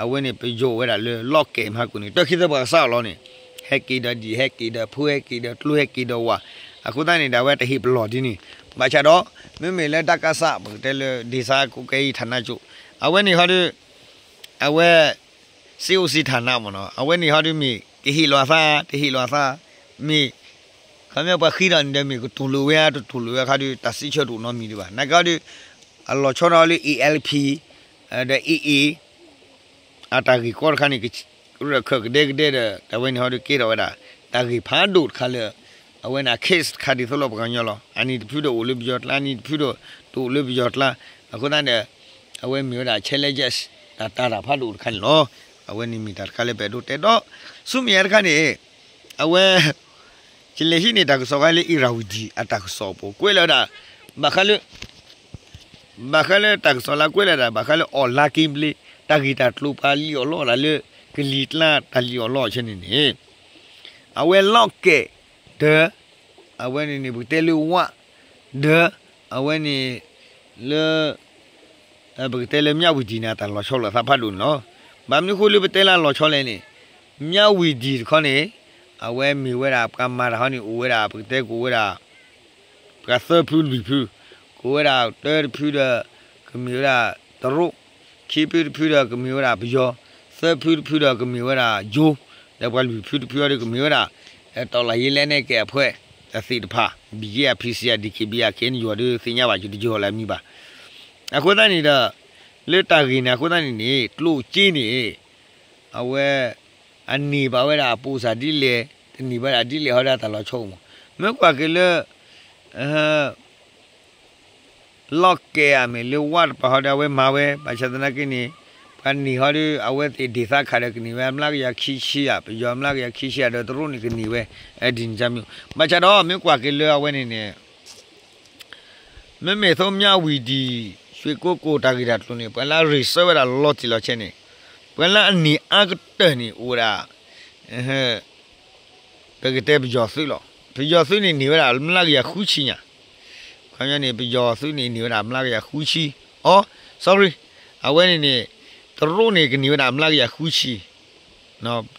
အဝဲန့ၣ်ပယီၤအိၣ်ဝဲဒၣ်လၢလီၢ်ကဲၣ်မဟါကိၣ်န့ၣ် တၢ်ခံသၢပှၤကစးအီၤလီၤန့ၣ် ဟဲက့ၤဒီးဒံၣ် ဟဲက့ၤဒီးဖိ ဟဲက့ၤဒီးကျိ ဟဲက့ၤဒီးဝၣ် အဃိသတးန့ၣ်ဒီး အဝဲတဟ့ၣ်ပလီၢ်ဒ်န့ၣ် ဘၣ်ဆၣ်ဒီး မ့မ့ၢ်လၢဒၣ်ကးစး ပကတဲလၢ ဒေသကွပ်ကဲရေးဌာနချုပ် အဝဲန့ၣ်ဟီဒီး အဝဲ စစ်အုပ်စုဌာန မ့ၢ်နီၤ အဝဲန့ၣ်ဟီဒီးမ့ၢ် ကဟ့ၣ်လီၤအသး တဟ့ၣ်လီၤအသး မ့ၢ် ခီပညီပှၤဃ့ထီၣ်န့ၣ်ဒီးမ့ၢ်ကတူၢ်လိာ်ဝဲဧါ တတူၢ်လိာ်ဝဲခါဒီး တၢ်စံးဆၢတအိၣ်နီတမံၤဒံးဘၣ်. နာ်က့ဒီး အလီၤဆီဒီးလၢ A L P ဒီး A A အတၢ်ဂ့ၢ်ကီတခါန့ၣ် ရၢၢ်ခၢၣ်ကဒဲကဒဲဒီး တၢ်ဝဲန့ၣ်ဟီဒီးကဲထီၣ်ဝဲဒၣ် တၢ်ဂ့ၢ်ဖးဒိၣ်တခါလၢ အဝဲန့ၣ် case တခါဒ်သိးလၢပှၤကညီလီၤ. အနံၤတဖုဒီးအိၣ်လၢပယီၤကျါ အနံၤတဖုဒီးတအိၣ်လၢပယီၤကျါ အဃိသတးန့ၣ် အဝဲမ့ၢ်ဝဲဒၣ် challenges တၢ်တၢ်တၢ်ဖးဒိၣ်တခါန့ၣ်လီၤ. အဝဲန့ၣ်မ့ၢ်တၢ်တခါလၢပအဲၣ်ဒိးတဲဒီး ဆူမဲာ်ညါတခါန့ၣ် အဝဲ ယလဲၤဟံးန့ၢ်တၢ်ကစီၣ်ခါလၢ Irrawaddy အတၢ်ကစီၣ်အပူၤ ကွဲးလီၤဝဲဒၣ် ဘၣ်ဃးလၢ ဘၣ်ဃးလၢတၢ်ကစီၣ်လၢကွဲးလီၤဝဲဒၣ် ဘၣ်ဃးလၢ online gameplay တၢ်ဂ့ၢ်တၢ်ကျိၤပှၤလံၣ်အီၣ်လီအီၣ်ဒၣ်လၢ ကလံၤကျါ တၢ်လံၣ်အီၣ်လီအီၣ်ဆဲန့ၣ်န့ၣ် အဝဲလီၢ်ကဲၣ် ဒီး အဝဲန့ၣ်န့ၣ် ပကတဲလၢဝၣ် ဒီး အဝဲန့ၣ် လၢ ပကတဲလၢ မြဝတီ န့ၣ် တၢ်လီၤဆီလိာ်သးဖးဒိၣ်န့ၣ်လီၤ. ဘၣ်မနုၤဃိလၢပတဲလၢလီၤဆီလဲၣ်န့ၣ် မြဝတီ တခီန့ၣ် အဝဲမ့ၢ်ဝဲဒၣ် ပှၤမၤတၢ်ဟီန့ၣ် အိၣ်ဝဲဒၣ် ပကတဲကအိၣ်ဝဲဒၣ် ပှၤသၢဖုလွံၢ်ဖု ကအိၣ်ဝဲဒၣ်တၢတဖုဒီး ကမ့ၢ်ဝဲဒၣ်တရူး, ခံဖုတဖုဒီးကမ့ၢ်ဝဲဒၣ်ပယီၤ, သၢဖုတဖုဒီးကမ့ၢ်ဝဲဒၣ်ယိၤ, ဒီးပှၤလွံၢ်ဖုတဖုအံၤဒီးကမ့ၢ်ဝဲဒၣ် တော်လှန်ရေးလက်နက်ကိုင်အဖွဲ့ အသ့ၣ်တဖၣ် ဘံၣ်ယ့ အ ဖံစံ အ ဒီက့ဘံ အ ခ့နယီၤ ဒုးသ့ၣ်ညါဘၣ်က့ၤတယီၤလၢအမံၤဘၣ်. အဃိသတးန့ၣ်ဒီး လၢတၢ်ဂ့ၢ်န့ၣ် အဃိသတးန့ၣ်န့ၣ် ကျိၣ်စ့န့ၣ် အဝဲ အန့ၢ်ဘၣ်ဝဲဒၣ်အပိၢ်စၢ်ဒ်လဲၣ်, တန့ၢ်ဘၣ်ဒၣ်ဒ်လဲၣ်ဟီဒၣ်တၢ်လီၤဆီအိၣ်မး. မ့ၢ်ကွၢ်က့ၤလၢ လီၢ်ကဲၣ်အမ့ၢ်လၢဝၣ်တပၤဟီဒီးအဝဲမၤဝဲ ဘၣ်ဆၣ်သနာ်က့န့ၣ် ပှၤန့ၢ်ဟီဒီး အဝဲသ့ၣ်ဒ့ၣ်သးခးဒီးကန့ၢ်ဝဲ မျးကယၤခံဆံဧါ, ပယီၤမျးကယၤခံဆံဧါ ဒီးတရူးန့ၣ်ကန့ၢ်ဝဲ ဒ်န့ၣ်မ့ၢ်. ဘၣ်ဆၣ်ဒီးမ့ၢ်ကွၢ်က့ၤလၢအဝဲန့ၣ်န့ၣ် မ့မ့ၢ်သိးမြဝတီ ရွှေကုက္ကို တၢ်ဂ့ၢ်တၢ်ကျိၤန့ၣ် ပှၤလၢအရ့ၣ်စၢဝဲဒၣ်လီၤတံၢ်လီၤဆဲးန့ၣ် ပှၤလၢအန့ၢ်အါကတၢၢ်န့ၣ် အိၣ်ဝဲဒၣ် ပကတဲပယီၤသုးလီၤ. ပယီၤသုးန့ၣ်န့ၢ်ဝဲဒၣ်မျးကယၤဃုဆံညါ, ခီပညီန့ၣ် ပယီၤသုးန့ၣ်န့ၢ်ဝဲဒၣ်မျးကယၤဃုဆံ, အိ sorry အဝဲန့ၣ်န့ၣ် တရူးန့ၣ်ကန့ၢ်ဝဲဒၣ်မျးကယၤဃုဆံ,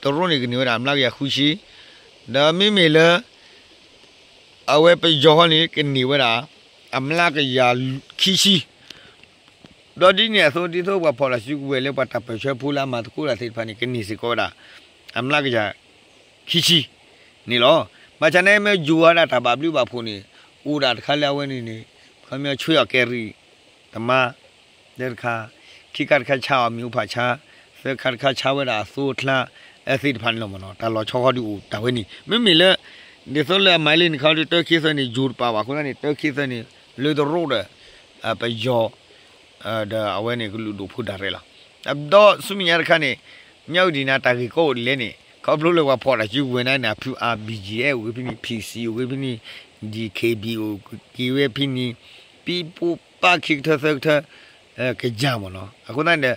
တရူးန့ၣ်ကန့ၢ်ဝဲဒၣ်မျးကယၤဃုဆံ, ဒီးမ့မ့ၢ်လၢ အဝဲပယီၤဟီန့ၣ် ကန့ၢ်ဝဲဒၣ် အမျးကယၤခံဆံ, ဒီးဒ်န့ၣ်အသိး ဒ်သိးပှၤဖီၣ်တၢ်စုကဝဲၤလၢပှၤတၢ်ပၢၢ်ဆၢဖိလၢအမၤသကိးတၢ်သ့ၣ်တဖၣ်န့ၣ် ကန့ၢ်စ့ၢ်ကီးဝဲဒၣ် အမျးကယၤခံဆံန့ၣ်လီၤ. ဘၣ်ဆၣ်န့ၣ်မ့ၢ်ယိၤဝဲဒၣ်တၢ်ဘၣ်ဘျုးဘၣ်ဖှိၣ်န့ၣ် အိၣ်ဒၣ်တခါလၢအဝဲန့ၣ်န့ၣ် ခီပညီဆွ့အီၣ်ကဲရံၣ် တမါ တခါ, ခံခါတခါဆါအီၣ်မံၤအိၣ်ဖးဆါ, သၢခါတခါဆါဝဲဒၣ်အသိအချါ သ့ၣ်တဖၣ်န့ၣ်လီၤမ့ၢ်နီၤ. တၢ်လီၤဆီဃီဒုးအိၣ်တၢ်ဝဲန့ၣ် မ့မ့ၢ်လၢ ဒ်သိးလၢအမၤလံန့ၣ်ခီဒုး တၢခံသၢန့ၣ် ယိၤတပာ်ဘၣ်အဃိသတးန့ၣ် တၢခံသၢန့ၣ် လၢတရိးဒီး ပယီၤ ဒီးအဝဲန့ၣ်ကလုာ်ဒူၣ်ဖိဒၣ်ရဲၣ်လီၤ. ဒီးဆူမဲာ်ညါတခါန့ၣ် မၠၣ်ဝတံၣ်န့ၣ် တၢ်ဂ့ၢ်ကီအိၣ်ဒ်လဲၣ်န့ၣ် ခီဖျိလၢပှၤဖီၣ်တၢ်စုကဝဲၤန့ၣ် ဖု အ ဘီၣ်ကၠံၣ်အဲၣ် အိၣ်ဂ့ၤဖဲန့ၣ် ဖံၣ်စံၣ် အိၣ်ဂ့ၤဖဲန့ၣ် ဒံၣ်ခ့ၣ်ဘံၣ် အိၣ်က့ၤဝဲဖဲန့ၣ် ပံပူပၢ်ခံကထၢသၢကထၢ ကယၤမ့ၢ်နီၤ. အဃိသတးန့ၣ်ဒီး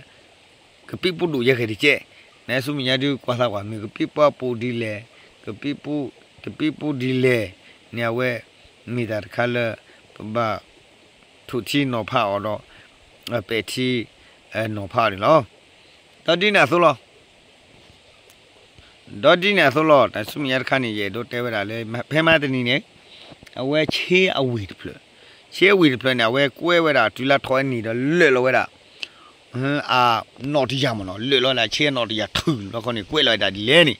ကပံပူဒိၣ်ယဲၢ်ဂ့ၤတကဲး, နဆူမဲာ်ညါဒုးကွၢ်သးကွၢ် မ့ၢ်ကပံပူပူဒ်လဲၣ်, ကပံပူ, တပံပူဒ်လဲၣ်န့ၣ် အဝဲ မ့ၢ်တၢ်တခါလၢ ပဘၣ် ထိၣ်ထံနီၤဖးအီၤဒီး ပဲာ်ထံ နီၤဖးအီၤန့ၣ်လီၤ. ဒီးဒ်န့ၣ်အသိးလီၤ. ဒီးဒ်န့ၣ်အသိးလီၤ တၢ်ဆူမဲာ်ညါတခါန့ၣ် ယအဲၣ်ဒိးတဲဝဲဒၣ်လၢ ဖဲမဟါတနံၤန့ၣ် အဝဲဆ့အဝ့ၢ်တဖျၢၣ်, ဆ့အဝ့ၢ်တဖျၢၣ်န့ၣ် အဝဲကွဲးဝဲဒၣ်တုၤလၢထီၣ်ဝဲန့ၣ်ဒီးလၢာ်လီၤဝဲဒၣ် အနီၣ်တယၢ်မ့ၢ်နီၤ, လၢာ်လီၤဝဲဒၣ်ဆ့အနီၣ်တယၢ်ထုးလီၤခီန့ၣ် ကွဲးလီၤဝဲဒၣ်ဒ်လဲၣ်န့ၣ်,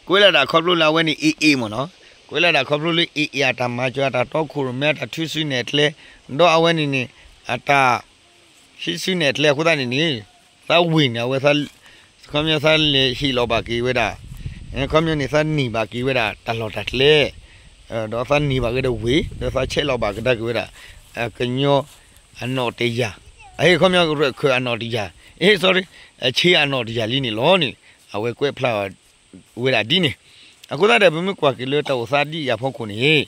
ကွဲးလီၤဒၣ်ခီဖျိလၢအဝဲန့ၣ် AA မ့ၢ်နီၤ, ကွဲးလီၤဒၣ်ခီဖျိလၢ AA အတၢ်မၤစၢၤ အတၢ်တီခိၣ်ရိၣ်မဲ အတၢ်ထုးစုနဲၣ်ကျဲ, ဒီးအဝဲန့ၣ်န့ၣ် အတၢ် ဟံးစုနဲၣ်ကျဲအဃိသတးန့ၣ်န့ၣ် သးဝ့ၢ်န့ၣ် အဝဲ ခီပညီသးလဲၤဟ့ၣ်လီၤဘၣ်က့ၤဝဲဒၣ်, ခီပညီန့ၣ် သးန့ၢ်ဘၣ်က့ၤဝဲဒၣ်တၢ်လီၢ်တၢ်ကျဲ, ဒီးသးန့ၢ်ဘၣ်က့ၤဒီးဝ့ၢ် ဒီးသးဆဲးလီၤဘၣ်ကဒါက့ၤဝဲဒၣ် ကညီအနီၣ်တယၢ်, အဟ့ၣ်ခီပညီရၢၢ်ခၢၣ်အနီၣ်တယၢ်, အဟ့ၣ် sorry, ဆ့အနီၣ်တယၢ်လံန့ၣ်လီၤန့ၣ် အဝဲကွဲးဖျါ ဝဲဒၣ်ဒ်န့ၣ်, အဃိသတးဒီး ပမ့ၢ်ကွၢ်က့ၤလၢတၢ်အိၣ်သးဒ်အံၤအဖီခိၣ်န့ၣ်,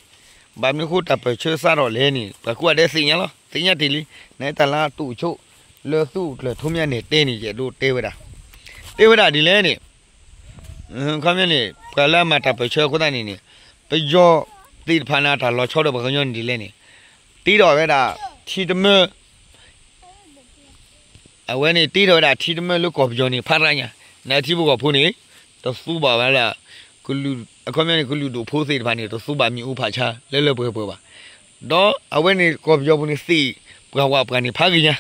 ဘၣ်မနုၤဃိတၢ်ပၢၢ်ဆၢစးထီၣ်လဲၣ်န့ၣ် ပှၤကိးဂၤဒဲးသ့ၣ်ညါလီၤ, သ့ၣ်ညါတ့ၢ်လံ, နတၢ်လၢအတိာ်ဆိ လၢသူၣ်အိၣ်ကျၢၢ်ထိမ့ၢ်န့ၣ်တဲန့ၣ် ယအဲၣ်ဒိးတဲဝဲဒၣ်, တဲဝဲဒၣ်ဒ်လဲၣ်န့ၣ်, ခီပညီန့ၣ် ပှၤလၢအမၤတၢ်ပၢၢ်ဆၢအဃိသတးန့ၣ်န့ၣ်, ပယီၤသ့ၣ်တဖၣ်န့ၣ် အတၢ်လီၤဆီဒီးပှၤကညီန့ၣ်ဒ်လဲၣ်န့ၣ်, တ့ထီၣ်ဝဲဒၣ် ထံတမၢ အဝဲန့ၣ်တ့ထီၣ်ဝဲဒၣ်ထံတမၢလၢကီၢ်ပယီၤန့ၣ် ဖးရါညါ, နထံဖိကီၢ်ဖိန့ၣ် တသူဘၣ်ဝဲဒၣ်, အခီပညီန့ၣ် ကလုာ်ဒူၣ်ဖိသ့ၣ်တဖၣ်န့ၣ် တသူဘၣ်မ့ၣ်အူဖးဆါလၢလၢပှဲၤပှဲၤဘၣ်, ဒီးအဝဲန့ၣ်ကီၢ်ပယီၤပူၤန့ၣ်သ့ၣ်ပှၤဝးပှၤန့ၣ်ဖးဂ့ၤညါ,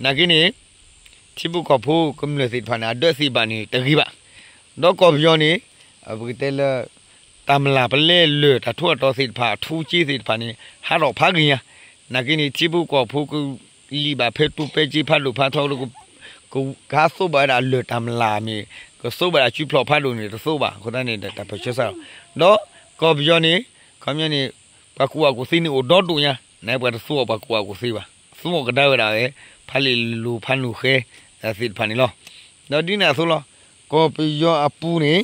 နာ်က့န့ၣ် ထံဖိကီၢ်ဖိကမျၢၢ်သ့ၣ်တဖၣ်န့ၣ် အဒၢးသ့ၣ်ဘၣ်န့ၣ်တဂ့ၤဘၣ်, ဒီးကီၢ်ပယီၤန့ၣ် ပကတဲလၢ တၢ်မျၢ်ပလဲလၢၢ်တၢ်ထူးတၢ်တီၤသ့ၣ်တဖၣ် အထူးက့သ့ၣ်တဖၣ်န့ၣ် ဟးထီၣ်ဖးဂ့ၤညါ, နာ်က့န့ၣ် ထံဖိကီၢ်ဖိကလံၣ်ဘၣ်ဖဲတူၤပဲက့ဖးဒိၣ်ဖးထီဒီး ကဟးသိးဘၣ်ဝဲဒၣ်လၢၢ်တၢ်မျၢ်မ့ၢ် ကသိးဘၣ်ဒၣ်စုဖျိးဖးဒိၣ်န့ၣ်တသိးဘၣ်, အဃိသတးန့ၣ်ဒီးတၢ်ပၢၢ်ဆၢစးထီၣ်, ဒီးကီၢ်ပယီၤန့ၣ် ခီပညီန့ၣ် ပှၤကူၣ်ဘၣ်ကူၣ်သ့န့ၣ်အိၣ်ဒီဒူၣ်ညါ, နပှၤတသူအီၤပှၤကူၣ်ဘၣ်ကူၣ်သ့ဘၣ်, သူအီၤကဒါဝဲဒၣ်ဝဲ ဖးလံာ်လိၤဖးနူာ်ဃဲ သ့ၣ်တဖၣ်န့ၣ်လီၤ. ဒီးဒ်န့ၣ်အသိးလီၤ, ကီၢ်ပယီၤအပူၤန့ၣ်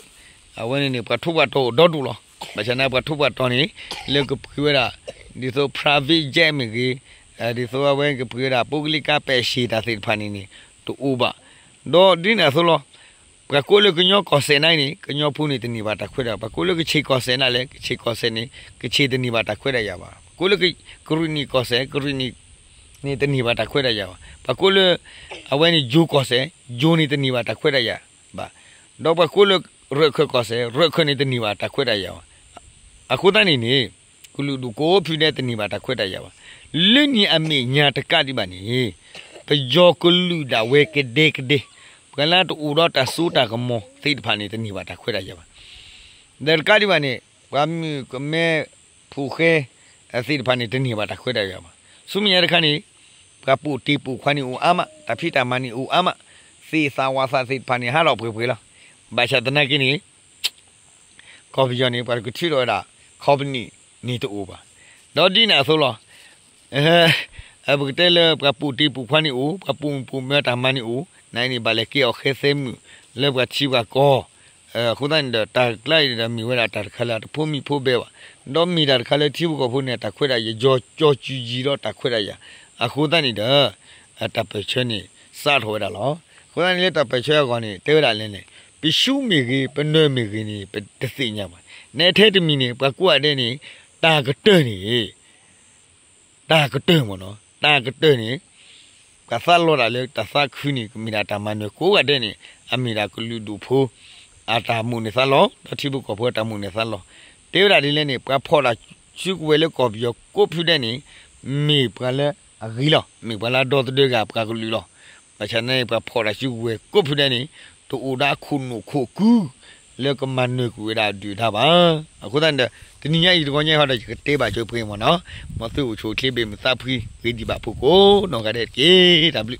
အဝဲန့ၣ်န့ၣ် ပှၤထူးပှၤတီၤအိၣ်ဒီဒူၣ်လီၤ. ဘၣ်ဆၣ်န့ၣ် ပှၤထူးပှၤတီၤန့ၣ် လၢကပှ့ၤဝဲဒၣ် ဒ်သိး private jet မ့ၢ်ဂ့ၤ, ဒ်သိးအဝဲကပှ့ၤဝဲဒၣ် ပုဂ္ဂလိက ပဲ့ၣ်ရှ့ၣ် တၢ်သ့ၣ်တဖၣ်န့ၣ်န့ၣ် တအိၣ်ဘၣ်. ဒီးဒ်န့ၣ်အသိးလီၤ, ပှၤကိးလၢကညီကီၢ်စဲၣ်န့ၣ်န့ၣ် ကညီဖိန့ၣ်တန့ၢ်ဘၣ်တၢ်ခွဲးတၢ်ယာ်, ပှၤကိးလၢကခ့ၣ်ကီၢ်စဲၣ်န့ၣ်လဲၣ် ကခ့ၣ်ကီၢ်စဲၣ်န့ၣ် ကခ့ၣ်တန့ၢ်ဘၣ်တၢ်ခွဲးတၢ်ယာ်ဘၣ်, ပှၤကိးလၢကရံၣ်နံၣ်ကီၢ်စဲၣ် ကရံၣ်နံၣ်န့ၣ်တန့ၢ်ဘၣ်တၢ်ခွဲးတၢ်ယာ်ဘၣ်, ပှၤကိးလၢ အဝဲန့ၣ်ယိၤကီၢ်စဲၣ် ယိၤန့ၣ်တန့ၢ်ဘၣ်တၢ်ခွဲးတၢ်ယာ်ဘၣ်, ဒီးပှၤကိးလၢရၢၢ်ခၢၣ်ကီၢ်စဲၣ် ရၢၢ်ခၢၣ်န့ၣ်တန့ၢ်ဘၣ်တၢ်ခွဲးတၢ်ယာ်ဘၣ်. အဃိသတးန့ၣ်န့ၣ် ကလုာ်ဒူၣ်ကိးဖုဒဲးတန့ၢ်ဘၣ်တၢ်ခွဲးတၢ်ယာ်ဘၣ်. လၢန့ၣ်အမဲာ်ညါတကးဒံးဘၣ်န့ၣ် ပယီၤကလုာ်ဒၣ်ဝဲကဒဲကဒဲ, ပှၤလၢတအိၣ်ဒီးတၢ်စိတၢ်ကမီၤသ့ၣ်တဖၣ်န့ၣ် တန့ၢ်ဘၣ်တၢ်ခွဲးတၢ်ယာ်ဘၣ်. ဒီးတကးဒံးဘၣ်န့ၣ် ပှၤမုၣ်ကမဲဖိဃဲ သ့ၣ်တဖၣ်န့ၣ် တန့ၢ်ဘၣ်တၢ်ခွဲးတၢ်ယာ်ဘၣ်. ဆူမဲာ်ညါတခါန့ၣ် ပှၤပိာ်တံၢ်ပိာ်ခွါန့ၣ်အိၣ်အါမး, တၢ်ဖံးတၢ်မၤန့ၣ်အိၣ်အါမး, သ့ၣ်သၣ်ဝၣ်သၣ်သ့ၣ်တဖၣ်န့ၣ် ဟးထီၣ်ပှဲၤပှဲၤလီၤ. ဘၣ်ဆၣ်သနာ်က့န့ၣ် ကီၢ်ပယီၤန့ၣ် ပှၤကထုးထီၣ်ဝဲဒၣ် company န့ၣ်တအိၣ်ဘၣ်. ဒီးဒ်န့ၣ်အသိးလီၤ. ပကတဲလၢပှၤပိာ်တံၢ်ပိာ်ခွါန့ၣ်အိၣ်, ပှၤပိာ်မုၣ်ပိာ်မၢၤတၢ်မၤန့ၣ်အိၣ်, နန့ၣ်ဘၣ်လဲၤကဲအီၤဃဲသဲမုၣ် လၢပှၤထံပှၤကီၢ်, အဃိသတးန့ၣ်ဒီး တၢ်ကျါအံၤဒီးမ့ၢ်ဝဲဒၣ်တၢ်တခါလၢအတဖိမံၤဖိဘဲဘၣ်. ဒီးမ့ၢ်တၢ်တခါလၢထံဖိကီၢ်ဖိန့ၣ် တၢ်ခွဲးတၢ်ယာ် ကီၤကၠူၤယံၤဒီးတၢ်ခွဲးတၢ်ယာ်, အဃိသတးန့ၣ်ဒီး တၢ်ပၢၢ်ဆၢန့ၣ် စးထီၣ်ဝဲဒၣ်လီၤ. အဃိသတးန့ၣ်လၢတၢ်ပၢၢ်ဆၢအဂီၢ်န့ၣ် တဲဝဲဒၣ်လဲၣ်န့ၣ် ပရှုံးမ့ၢ်ဂ့ၤ ပနၢၤမ့ၢ်ဂ့ၤန့ၣ် ပတသ့ၣ်ညါဘၣ်. နထဲတမံၤန့ၣ် ပှၤကိးဂၤဒဲးန့ၣ် တၢ်ကတၢၢ်န့ၣ် တၢ်ကတၢၢ်မ့ၢ်နီၤ, တၢ်ကတၢၢ်န့ၣ် ပှၤသးလီတၢ်လၢတၢ်သးခုန့ၣ် ကမ့ၢ်ဒၣ်တၢ်မၤနၢၤကိးဂၤဒဲးန့ၣ် အမ့ၢ်ဒၣ်ကလုာ်ဒူၣ်ဖိ အတၢ်မိၣ်န့ၢ်သးလီ, ဒီးထံဖိကီၢ်ဖိအတၢ်မိၣ်န့ၢ်သးလီ. တဲဝဲဒၣ်ဒ်လဲၣ်န့ၣ် ပှၤဖီၣ်တၢ်စုကဝဲၤလၢကီၢ်ပယီၤကိးဖုဒဲးန့ၣ် မ့ၢ်ပှၤလၢအဂ့ၤလီၤ, မ့ၢ်ပှၤလၢအဒီသဒၢဂၤပှၤကလုာ်လီၤ. ဘၣ်ဆၣ်န့ၣ် ပှၤဖီၣ်တၢ်စုကဝဲၤကိးဖုဒဲးန့ၣ် တအိၣ်ဒီးအခိၣ်နူာ်ခိၣ်ကု လၢကမၤနၢၤကွံာ်ဝဲဒၣ်ဒုၣ်ဒါဘၣ်. အဃိသတးန့ၣ်ဒီး တနံၤညါအံၤတဂီၤညါဟီဒီး ယကတဲဘၣ်ဆိပှဲၤမ့ၢ်နီၤ, မ်သုအိၣ်ဆူၣ်အိၣ်ချ့ဘၣ်မုာ်သးဖှံ ဂ့ၤဒံးဘၣ်ဖိကိးနီၢ်ဂၤဒဲးတက့ၢ်. တၢ်ဘျုး